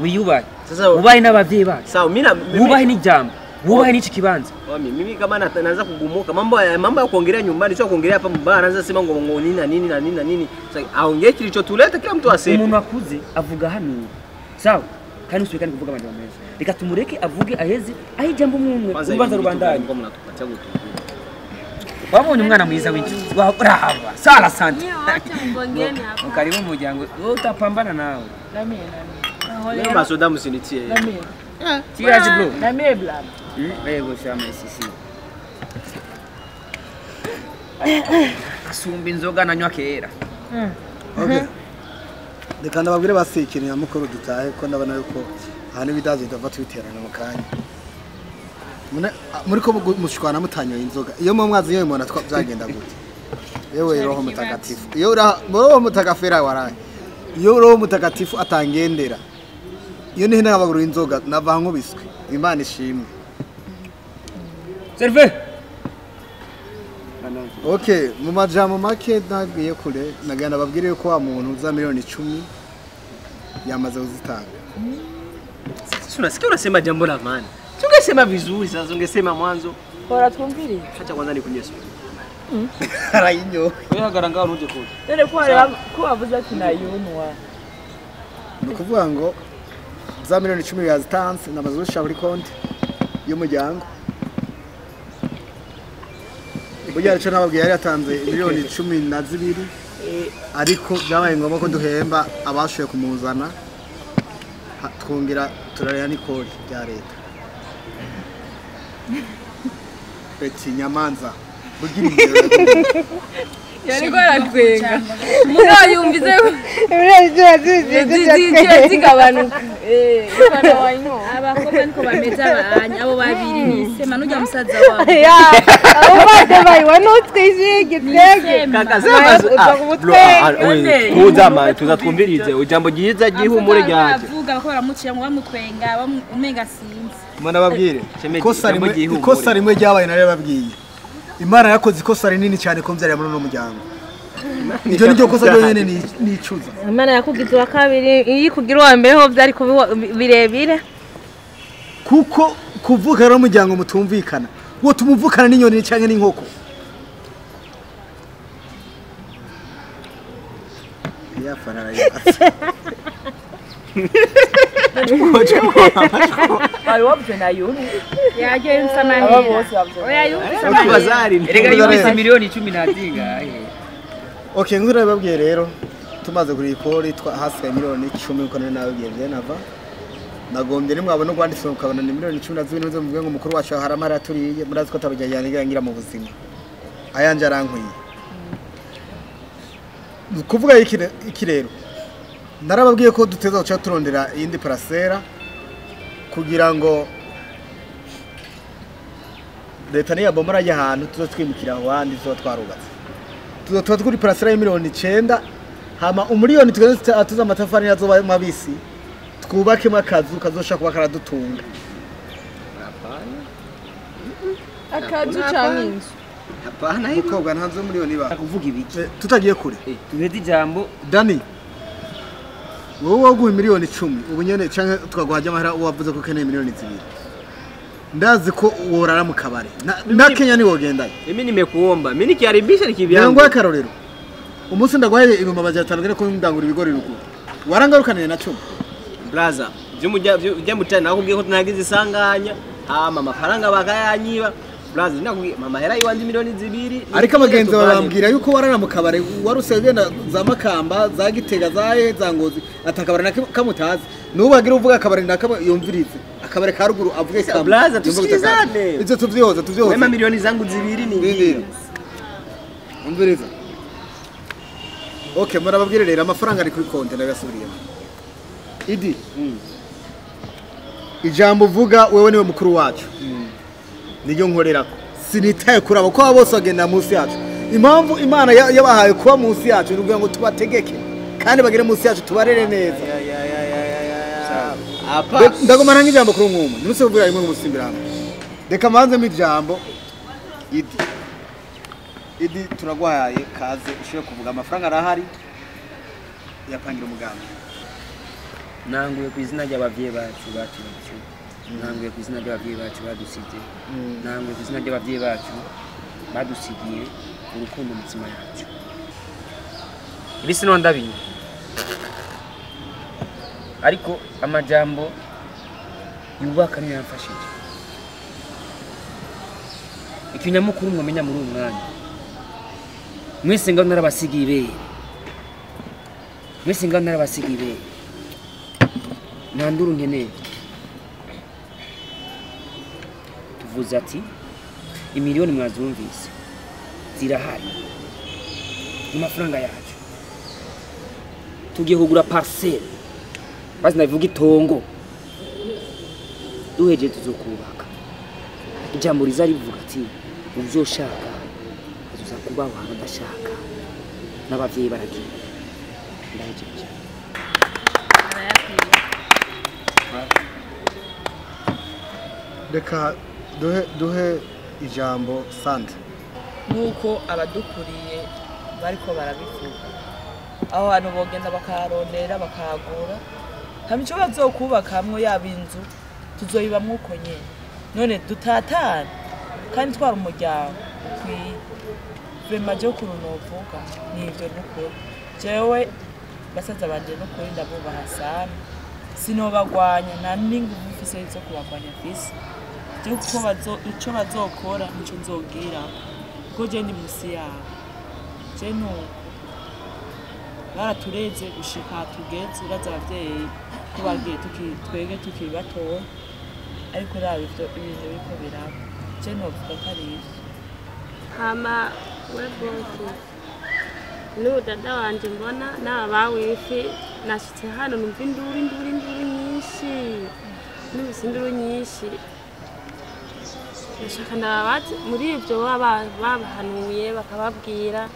Wiyubahe. Sasa ubahe n'abavyeyi bacu. Sawa mimi ubahe n'ijambo. Ubahe n'iki kibanza. Mimi mimi kama naanza kugumuka mambo ya kuongelea nyumbani sio kuongelea hapa mbaya naanza sema ngo nini na nini na nini na nini. Sasa aongee kilichotuleta kila mtu aseme. Umuntu akuze avuga hano. Sawa. Kandi usubikane kuvuga abantu bameze. Reka tumureke avuge aheze aho ijambo umwe urubanza rubandanye. Wabonye umwana mwiza w'incuti. Brava. Sala sante. Ukaribu muryango wewe utapambana nawe. Namie. Leo masoda msinitie. Namie. Cheers bro. Namie bla. Yego shama sisi. Asumba inzoga nanywa kera. Okay. Reka ndababwire basikiriye mukuru dutahe ko ndabona yuko aha n'ibidazi ndava twiterana mu kanya. Muri ko mushwana mutanyoye inzoga iyo mu mwazi yewe mubona byagenda gute? Yewe Roho Mutagatifu. Iyo Roho Mutagafera waraye. Iyo Roho Mutagatifu atangendera. Iyo nihe nabagura inzoga nava nkubiswe. Imana ishimwe. Serve. Okay, mu majambo make ntagiye kure nagenda babwire yuko wa muntu za miliyoni 10 yamaze kuzitanga. Sasa unasikia unasema jambo la maana. Ungesema vizuri sasa ungesema mwanzo. Bora twumvire. Acha kwanza nikunywe soda. Arayinyo. Wewe hagaranga uruje kuje. None ko ko avuze ati nayunwa. Nukuvuga ngo za miliyoni 10 yazitanze namaze gushira kuri konti y'umuryango. Burya arico nababwiye yari yatanze miliyoni 12 ariko byabaye ngombwa ko duhemba abashoye kumuzana twongera turarera n'ikori rya leta. Beti Nyamanza bugira ingero yariko aratwenga mugabo yumvize zigabanuka abakobwa niko bameze abanya abo babiri nisema n'ujya musaza wabo abo bade bayiwa n'utwijige twege tuza tuza twumvirize ijambo ryiza ry'ihumure ryaje avuga ko baramucira ngo bamutwenga umenga sinzi mwana babwire ikosa rimwe ryabaye nare babwiye Imana yakoze ikosa rinini cyane ko mbyarira muri no muryango. Ibyo niryo kosa ryonyene nicuza. Imana yakugize wa kabiri iyi kugira uwa mbere ho byari kuba birebire. Kuko kuvuka rero muryango mutumvikana. Wo tumuvukana n'inyoni cyane n'inkoko. Ya farara ya. Bari wavuze na yuni. Yaje yumvise amahera. Aba bose bavuze. Oya yumvise amahera. Erega yumvise miliyoni 10 Okay, nkuru nababwiye rero tumaze kuri ikori hasigaye miliyoni 10 uko nari nababwiye bye nava. Nagombye ni mwabona urwanditse mukabona ni miliyoni 12 nizo muvuge ngo mukuru wacu haramara yaturiye murazi ko atabijyanye ngira mu buzima. Ayanje arankwiye. Kuvuga iki rero narababwiye ko duteza guca turondera iyindi parasera kugira ngo leta niyabomora ajya ahantu tuzo twimukira aho handi tuzo twarubatse tuzo twuri parasera y'imiliyoni 9 hama umuliyoni tugeze atuza amatafari yazoba mabisi twubakemo akazu kazosha kuba karadutunga. Akazu cyangwa inzu? Hapana hiyo. Mukobwa ntanzo miliyoni ba. Kuvuga ibiki? Tutagiye kure. Tuheze ijambo. Dani. Wowe waguha miliyoni 10 ubu nyene canke twaguhaje amahera wavuze ko keneye miliyoni 2. Ndazi ko worara mu kabare. Na Kenya ni wogendaye. Mimi nimekuomba. Mimi nikiharibisha nikivyanga. Ngwa karorero. Umunsi ndagwaye 500 ngene ko ndangura ibigori ruguru. Warangarukaniye na 10. Blaza, vy'umujya mutana nakubwiye ko tunagize isanganya. Hama amafaranga bakayanyiba. Blaza nakubwiye mama hera yiwanje miliyoni 2. Ariko abagenzi babambwira yuko warara mu kabare waruse genda za Makamba za Gitega za za Ngozi atakabare na kamutazi. Nubagira uvuga akabare na yumvirize. Akabare ka ruguru avuge kamwe. Blaza tusikizane. Ivyo tuvyoza tuvyoza. Wema miliyoni zangu 2 ni ngiyo. Umviriza. Okay, murababwire rero amafaranga ari kuri konti ndabasubiriyemo. Idi. Ijambo uvuga wewe niwe mukuru wacu. Niyo nkorerako. Sinitaye kuraba ko bose bagenda munsi yacu. Impamvu Imana yabahaye kuba munsi yacu ni kugira ngo tubategeke kandi bagere munsi yacu tubarere neza. Ndagomana nk'ijambo kuri umwuma. Nimuse kuvuga rimwe umusimbira hamwe. Reka manze mu ijambo Idi. Idi turagwaye kaze ushobora kuvuga amafaranga arahari yapangira umugambi. Nanguye ku izina ry'abavyeyi bacu bacu. Nanguye ku izina ry'abavyeyi bacu badusize. Nanguye ku izina ry'abavyeyi bacu badusigiye urukundo mu mitima yacu. Ibisi no ndabinywa. Ariko amajambo yubaka niyo yamfashije. Ikinyamukuru mwamenya muri uyu mwanya. Mwese ngaho narabasigiye ibere. Mwese ngaho narabasigiye ibere. Nta nduru nkeneye. Tuvuze ati imiliyoni mwazumvise zirahari amafaranga yacu. Tugiye kugura parcelle bazi nabivuga itongo duhejeje tuzokubaka. Ijambo riza rivuga ati uzoshaka azoza kubaho ahantu adashaka n'abavyeyi baragiye. Ndahejeje. Reka duhe ijambo Sandra. Nkuko abadukuriye bariko barabivuga aho hantu bogenda bakaharondera bakahagura hama ico bazokubakamwo yaba inzu tuzoyibamwo uko nyene none dutatane kandi twari umuryango ukwiye. Vraiment je ukuntu novuga nivyo nukuri jewe basaza banje nukuri ndabubaha sana sinobagwanya nta n'inguvu mfise zo kubagwanya mfise. Uko ico bazokora nico nzogira kuko je ndi musi yabo. Je nuko baratureze gushika tugeze uraza abavyeyi ko bagiye twege tukiri batoya ariko raba ivyo ibintu biriko biraba je novuga ko ari ivyo. Hama we bosi n'udada wanje mbona n'aba bawifi nashitse hano numva induru induru induru nyinshi numvise induru nyinshi. Ndashaka ndababaze muri ivyo babahanuye bakababwira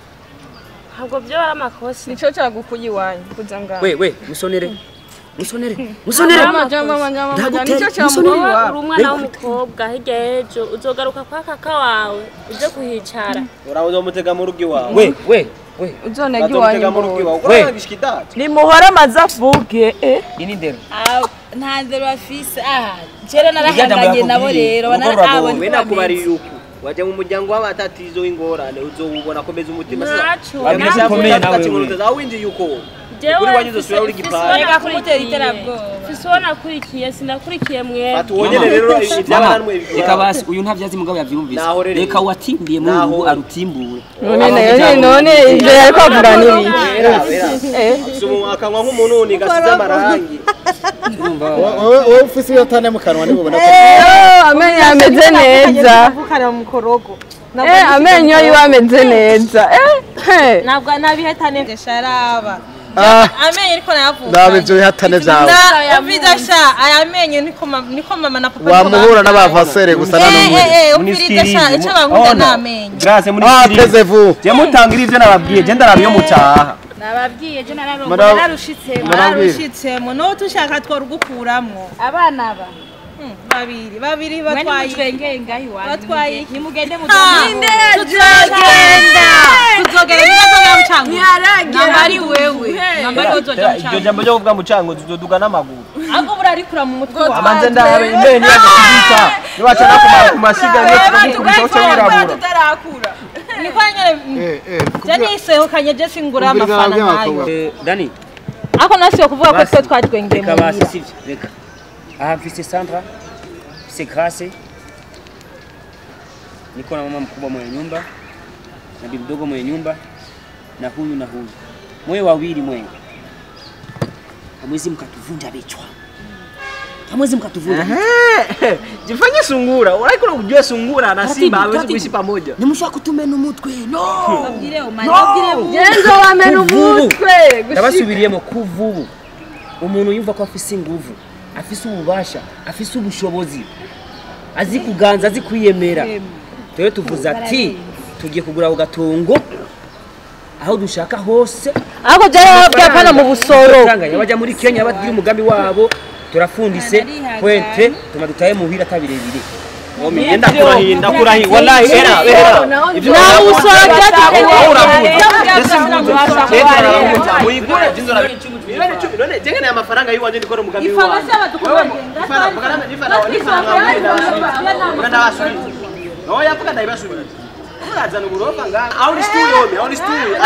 ntabwo byo ari amakosa. Nico cyagukuye iwanyu kuza ngaho. We musonere. Musonere. Musonere. Nico cyamukuye iwawe. Uri umwana w'umukobwa hirya y'ejo uzogaruka kwa kaka wawe uje kuhicara. Urazomutega mu rugo iwawe. We uzonega iwanyu mu rugo iwawe. Nimuhora amaze avuge Ini ndero. Nta ndero afise aha. Jera narahanganye nabo rero banarabo. We nakubari yuko waje mu muryango w'abatatizo w'ingorane uzowubona komeza umutima sasa. Nawe winjiye uko Kuri wanyu uzosubira uri gipara. Reka kumutera iterabwoba. Fise uwo nakurikiye, sinakurikiye mwebwe. Fata uwo nyene rero ivy'abantu reka basi uyu ntavyazi mugabo yavyumvise. Reka watimbiye mu rugo arutimbure. None ivyo yariko avuga n'ibiki? Sumu akanywa nk'umuntu ni gasize amarangi. Wowe ufise iyo tane mu kanwa nibo ubona ko amenyo ameze neza. Kuvukana mu mukorogo. Amenyo yiwe ameze neza. Ntabwo nabihatane sharaba. Amenyo ariko nayavuka. Nabe ibyo bihatane byawe. Umvira sha aya menyo niko mama na papa. Wamuhura n'abavasere gusa na numwe. Umvira sha icyo bankunda ni amenyo. Grace muri Ah, Je mutangira ivyo nababwiye, je ndarabiyo mutaha. Nababwiye je nararongo nararushitsemo. Nararushitsemo no tushaka twarugukuramwo. Abana ba babiri batwaye twengeye ngahi wanyu. Batwaye nimugende mudende. Tuzogenda. Tuzogenda nizogenda mucango. Ntiharagera ari wewe. Namba ari uzoja mucango. Iryo jambo ryo kuvuga mucango tuzoduga n'amaguru. Ahubwo burarikura mu mutwe wawe. Amanze ndabe imeni yakubita. Nibaca nakumara ku mashiga yo kubita wirabura. Tutarakura. Niko nyene. Je nisohokanye je singura amafana nkayo. Dani. Ako nasiyo kuvuga ko twe twatwengeye mu. Reka basi sivyo. Reka. Aha mfise Sandra. Mfise Grace. Niko na mama mkubwa mwenye nyumba na bibi mdogo mwenye nyumba na huyu na huyu. Mwe wawili mwe. Hamwezi mkatuvunja vichwa. Hamwezi mkatuvunja. Jifanye sungura. Unaiko kujua sungura na simba hawezi kuishi pamoja. Nimusha kutumena umutwe. No. No. Genzo wamena umutwe. Ndabasubiriyemo kuvubu. Umuntu yumva ko afise inguvu, afise ububasha, afise ubushobozi. Azi kuganza, azi kwiyemera. Twe tuvuze ati tugiye kugura ako gatongo aho dushaka hose. Ako byari hapana mu busoro. Bajya muri Kenya bagira umugambi wabo turafundise kwente tuma dutaye muhira tabirebire. Ngenda kurahinda kurahi wallahi era ibyo na usoro byatukeneye uravuze. Muyigure jinzo na 10 none jengene amafaranga yiwanje ndikora umugambi wawe. Ifana oya vuga ndayibasubiza. Murazana uburofa ngaha. Au ni studio, au ni studio.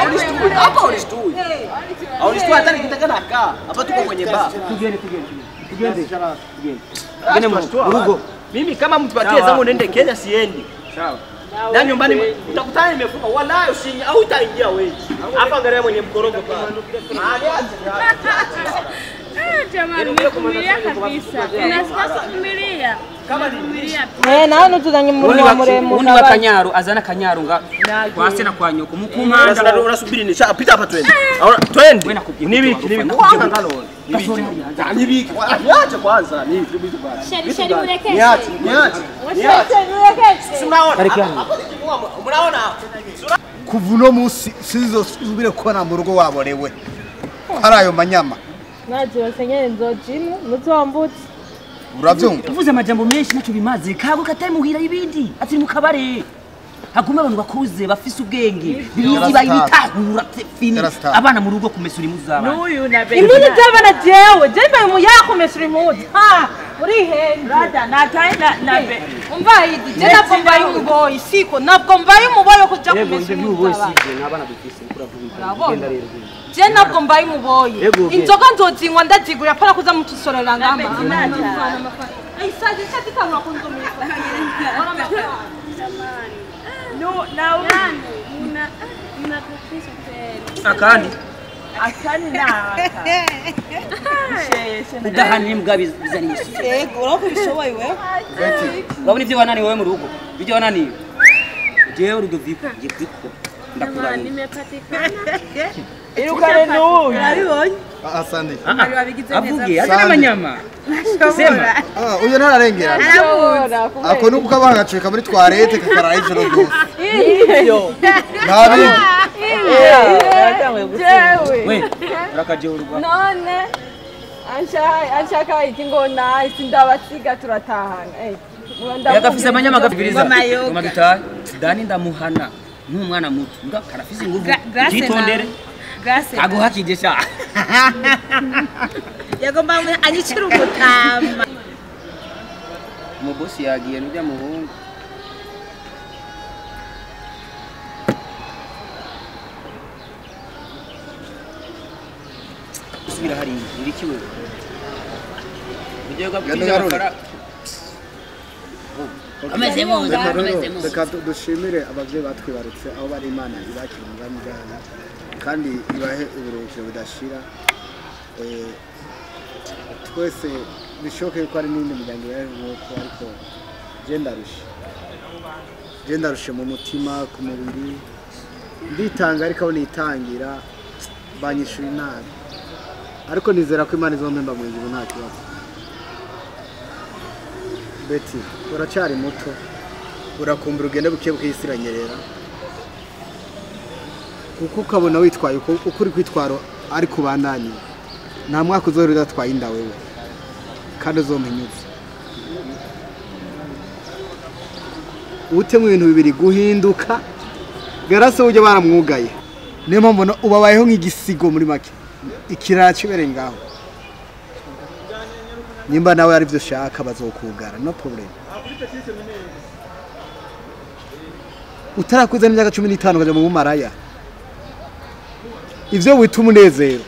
Au ni studio. Hapo au ni studio. Au ni studio hata nikitaka nakaa. Hapa tuko kwenye bar. Tugende. Tugende mu rugo. Mimi kama mtupatie zangu nende Kenya siendi. Sawa. Na nyumbani utakutana nimefunga wala usinyi au utaingia wewe. Hapa angalia mwenye mkorogo pale. Jamani nimevumilia kabisa. Unasikia kuvumilia. Kama ni nawe tuzanye muri muremo. Undi wa Kanyaru azana Kanyaru nga kwa se na kwa nyoko mukumanda. Unasubiri ni pita hapa twende. Twende. Nibiki nibiki kwanza ngalo. Nibiki. Niache kwanza nibiki kwanza. Sheri murekeshe. Niache niache. Mnaona? Hapo mnaona. Kuva uno munsi sinzosubire kubona mu rugo waborewe. Hari ayo manyama. Naje basenyere nzojimu muzombutse. Uravyumva? Uvuze amajambo menshi naco bimaze. Kago katari muhira ibindi. Atiri mu kabare. Hagume abantu bakuze bafise ubwenge. Bizi bayitahura fini. Abana mu rugo kumesura impuzu z'abana. N'uyu na be. Impuzu z'abana jewe, je mbaye mu yakumesura impuzu. Ha, uri hende. Brother, nataye na be. Umva idi, je nabwo mbaye umuboyi siko, nabwo mbaye umuboyi wo kuja kumesura impuzu z'abana. N'abana dufise kuravuga. Genda rero. Je nabwo mbaye umuboyi. Inzoga nzozinywa ndazigura para kuza mutusorera ngamba. Ai saje chatitangura kunzomera. No, na mna tatizo kweli. Akani. Akani na aka. Udahani imbwa bizani isi. Yego, urako bishoboye wewe. Urabona ivyo wananiwe wewe mu rugo. Ivyo wananiwe. Jewe Rudoviko ngiye kwiko. Ndakurahiye. Nimepatikana. Irukane n'uyu. Urabibonye? Asante. Avuge, azana amanyama. Sema. Ah, uyo ntararengera. Ako nuko abana gaceka muri toilette kakaraye ijoro ryose. Ivyo. Nabi. We, urakaje urugwa. None anshaka iki ngo nice ndabasiga turatahana. Eh. Yagafise amanyama gafiriza. Ngoma dutahe. Dani ndamuhana nk'umwana muto. Mbwa karafise inguvu. Jitondere. Grace. Aguhakije sha. Yagomba anyicira umutama. Umubosi yagiye nujya muhungu. Gusubira hariya ibiki wewe ugiye gupfira amafaranga ameze muza ameze muza. Reka dushimire abavyeyi batwibarutse aho bari, Imana ibakira umugambi bwabo kandi ibahe uburuhukiro budashira. Twese bishoboke yuko hari n'indi miryango ibayeho nk'uko, ariko je ndarushe mu mutima, ku mubiri nditanga, ariko aho nitangira banyishura inabi, ariko nizera ko Imana izompemba mu ijuru nta kibazo. Betty uracyari muto, urakumbura ugende buke buke isi iranyerera, kuko ukabona witwaye uko uri kwitwara ariko ubandanye nta mwaka uzohora udatwaye inda wewe, kandi uzompenyuze utemo ibintu bibiri guhinduka. Garase ujya baramwugaye, niyo mpamvu ubabayeho nk'igisigo muri make, ikirara kibereye ngaho. Nimba nawe ari byo ushaka bazokugara, no problem. Utarakuza n'imyaka 15 ukaja mu bumaraya, ivyo wita umunezero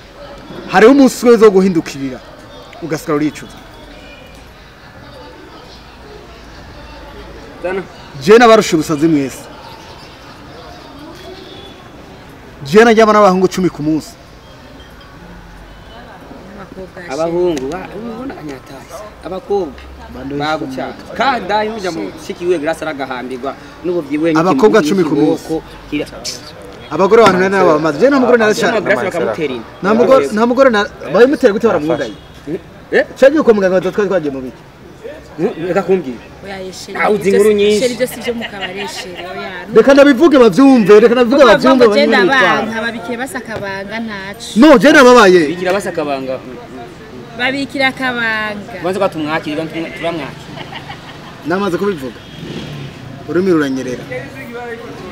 hariho umunsi wo guhindukirira ugasigara uricuza. Je nabarusha ubusazi mwese, je najyama n'abahungu 10 ku munsi. Abahungu ubona anyataye abakobwa baguca kandi ayo mu shikiwe Grace aragahambirwa n'ubu byiwe. Abakobwa 10 ku munsi, abagore abantu nane bamaze. Je nta mugore narashaka Grace bakamutera inda, nta mugore bayimutera gute baramwugaye. Cyagiye kwa muganga twari twagiye mu biki reka kumbwira. Oya yeshere. Uzi inkuru nyinshi. Sheri byo sivyo mu kabare shere oya. Reka nabivuge bavyumve, reka nabivuge bavyumve. Genda banka babikiye basakabanga ntaco. No je nababaye. Bigira basakabanga. Babikira kabanga. Banza ko tumwakira turamwakira. Namaze kubivuga. Urumi ruranyerera.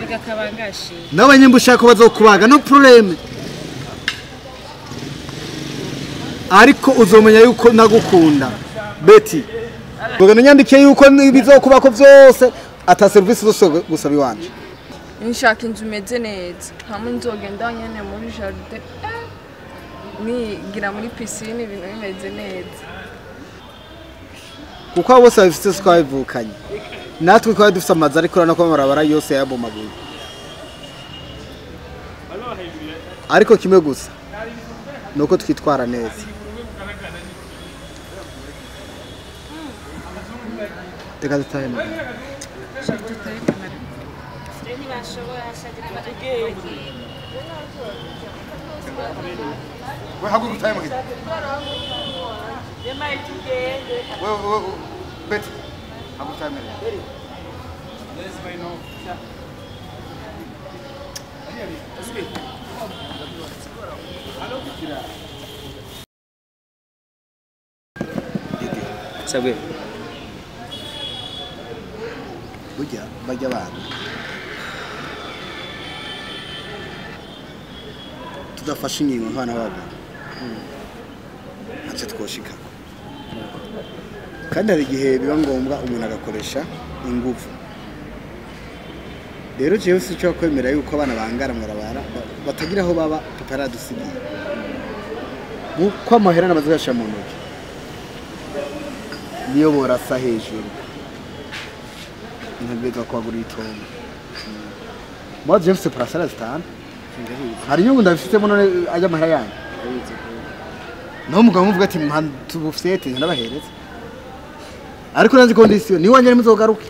Biga kabanga she. Nawe nyimba ushaka bazokubaga no problem. Ariko uzomenya yuko nagukunda. Betty. Ngoga nanyandikiye yuko bizokubako byose ata service zose gusaba iwanje. Nshaka inzu imeze neza hamwe nzogenda nyene muri jardin nigira muri piscine ibintu bimeze neza. Kuko abo bose bafite twabivukanye natwe twari dufite amazu ariko urabona ko amabarabara yose yabomaguye. Ariko kimwe gusa nuko twitwara neza. Reka dutahe muganga. We haguruka utahe muganga. We Betty haguruka utahe muganga. Sabwe burya bajya abana tudafashe ingingo nk'abana babo ntacyo twoshikako, kandi hari igihe biba ngombwa umuntu agakoresha ingufu. Rero jewe sinshobora kwemera yuko abana bangara mwarabara batagira aho baba papa yaradusigiye, nkuko amahera namaze kuyashira mu ntoki niyo borasa hejuru ntabwo kwagura itongo. Mwaje mfite parcelle zitanu hari inyungu ndabifitemo none ajya amahera yanyu no mugabo muvuga ati tubufite ndabahereza, ariko nanzi condition ni wanje muzogaruke.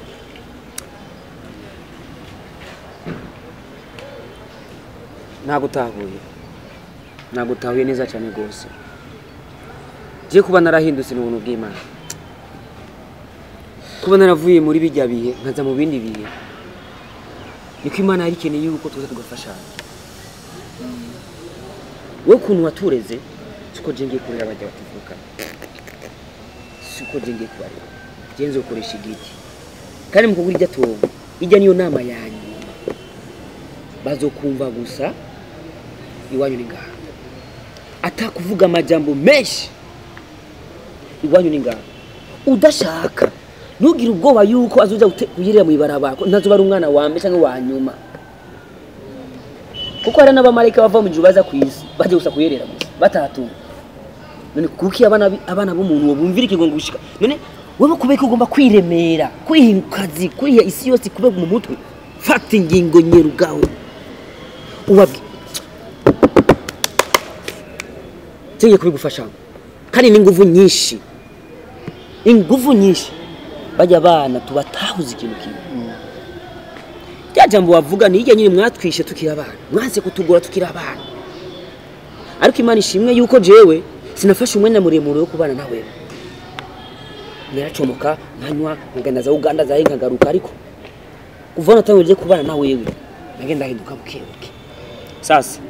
Nagutahuye neza cyane gose. Je kuba narahindutse n'ubuntu bw'Imana, kuba naravuye muri bijya bihe nkaza mu bindi bihe, niko Imana yari ikeneye yuko tuza tugafashanya. Wowe ukuntu watureze siko je ngiye kurera abajya batuvuka, siko je ngiye kubarera, je nzokoresha igiti kandi mu kugura irya tongo, ijya niyo nama yanyu bazokumva gusa iwanyu ni ngaha, atakuvuga amajambo menshi iwanyu ni ngaha. Udashaka ntugire ubwoba yuko azoza kuyirira mu ibarabara ntazoba ari umwana wa mbere cyangwa wa nyuma, kuko hari n'abamarayika bava mu ijuru baza ku isi baje gusa kuyerera gusa batahatunga. None kuki abana b'umuntu bumvira ikigongo gushika? None wewe kubeka ugomba kwiremera, kwiha kazi, kwiha isi yose kube mu mutwe. Fata ingingo nyerugaho. Ubabwe. Tinye kubigufasha. Kandi ni nguvu nyinshi. Inguvu nyinshi. Bajya abana tubatahuza ikintu kimwe. Rya jambo wavuga ni irya nyine mwatwishe tukiri abana. Mwanse kutugora tukiri abana. Ariko Imana ishimwe yuko jewe sinafashe umwanya muremure wo kubana nawe. Naracomoka nkanywa nkagenda za Uganda za nkagaruka ariko kuva natangiye kubana na wewe nagenda hinduka buke buke. Sasa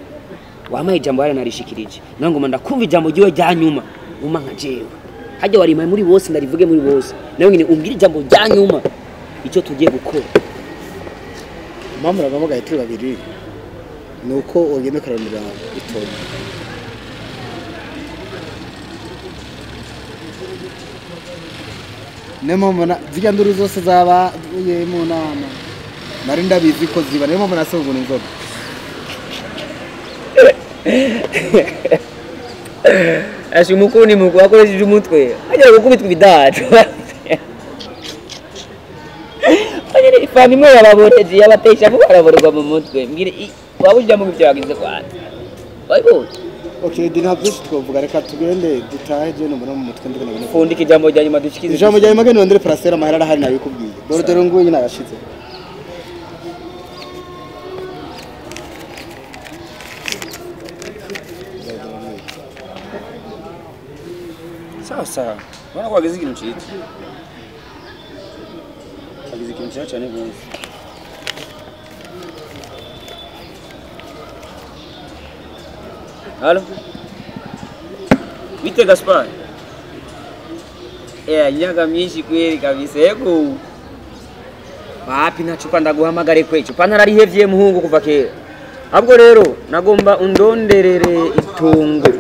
wamaye ijambo yari narishikirije nangoma ndakumva ijambo giwe rya nyuma uma nka jewe. Hajya warimaye muri bose ndarivuge muri bose. Nawe nyine umbwira ijambo rya nyuma icyo tugiye gukora. Mama uragamugaye turi babiri nuko ogenda karondera itongo. Nemo mbona zirya nduru zose zaba mu nama nari ndabizi ko ziba nemo mbona se ubuntu inzoga. Ashi mukuru ni mukuru akoresheje umutwe ajya gukubitwa ibidacu. Anyere ifani imwe yababoreje yabatesha mu baraborerwa mu mutwe mbwire wabujya mu byo yagize kwanza. Wayibonye? Okay, dina byinshi twovuga reka tugende dutahe je no mbona mu mutwe ndiko nabona. Fundika ijambo rya nyuma dushikize. Ijambo rya nyuma gende ndire parcelle amahera arahari nabikubwiye. Dore dore nguye nyina yashize. Sawa sawa. Bwana kwa gizi ikintu cyiza. Agize ikintu cyiza cyane gose. Halo? Bite Gaspar? Nyaga myinshi kweli kabisa. Yego. Wapi na chupa ndaguhamagare kwe. Chupa nararihevye muhungu kuva kera. Ahubwo rero nagomba undonderere itongo.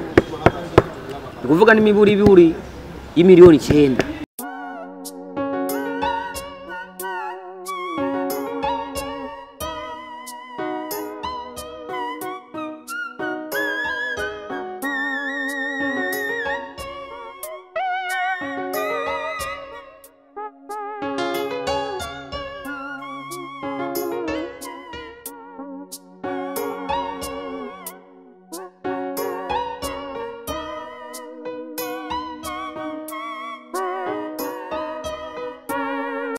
Ndikuvuga n'imiburi buri y'imiliyoni 9.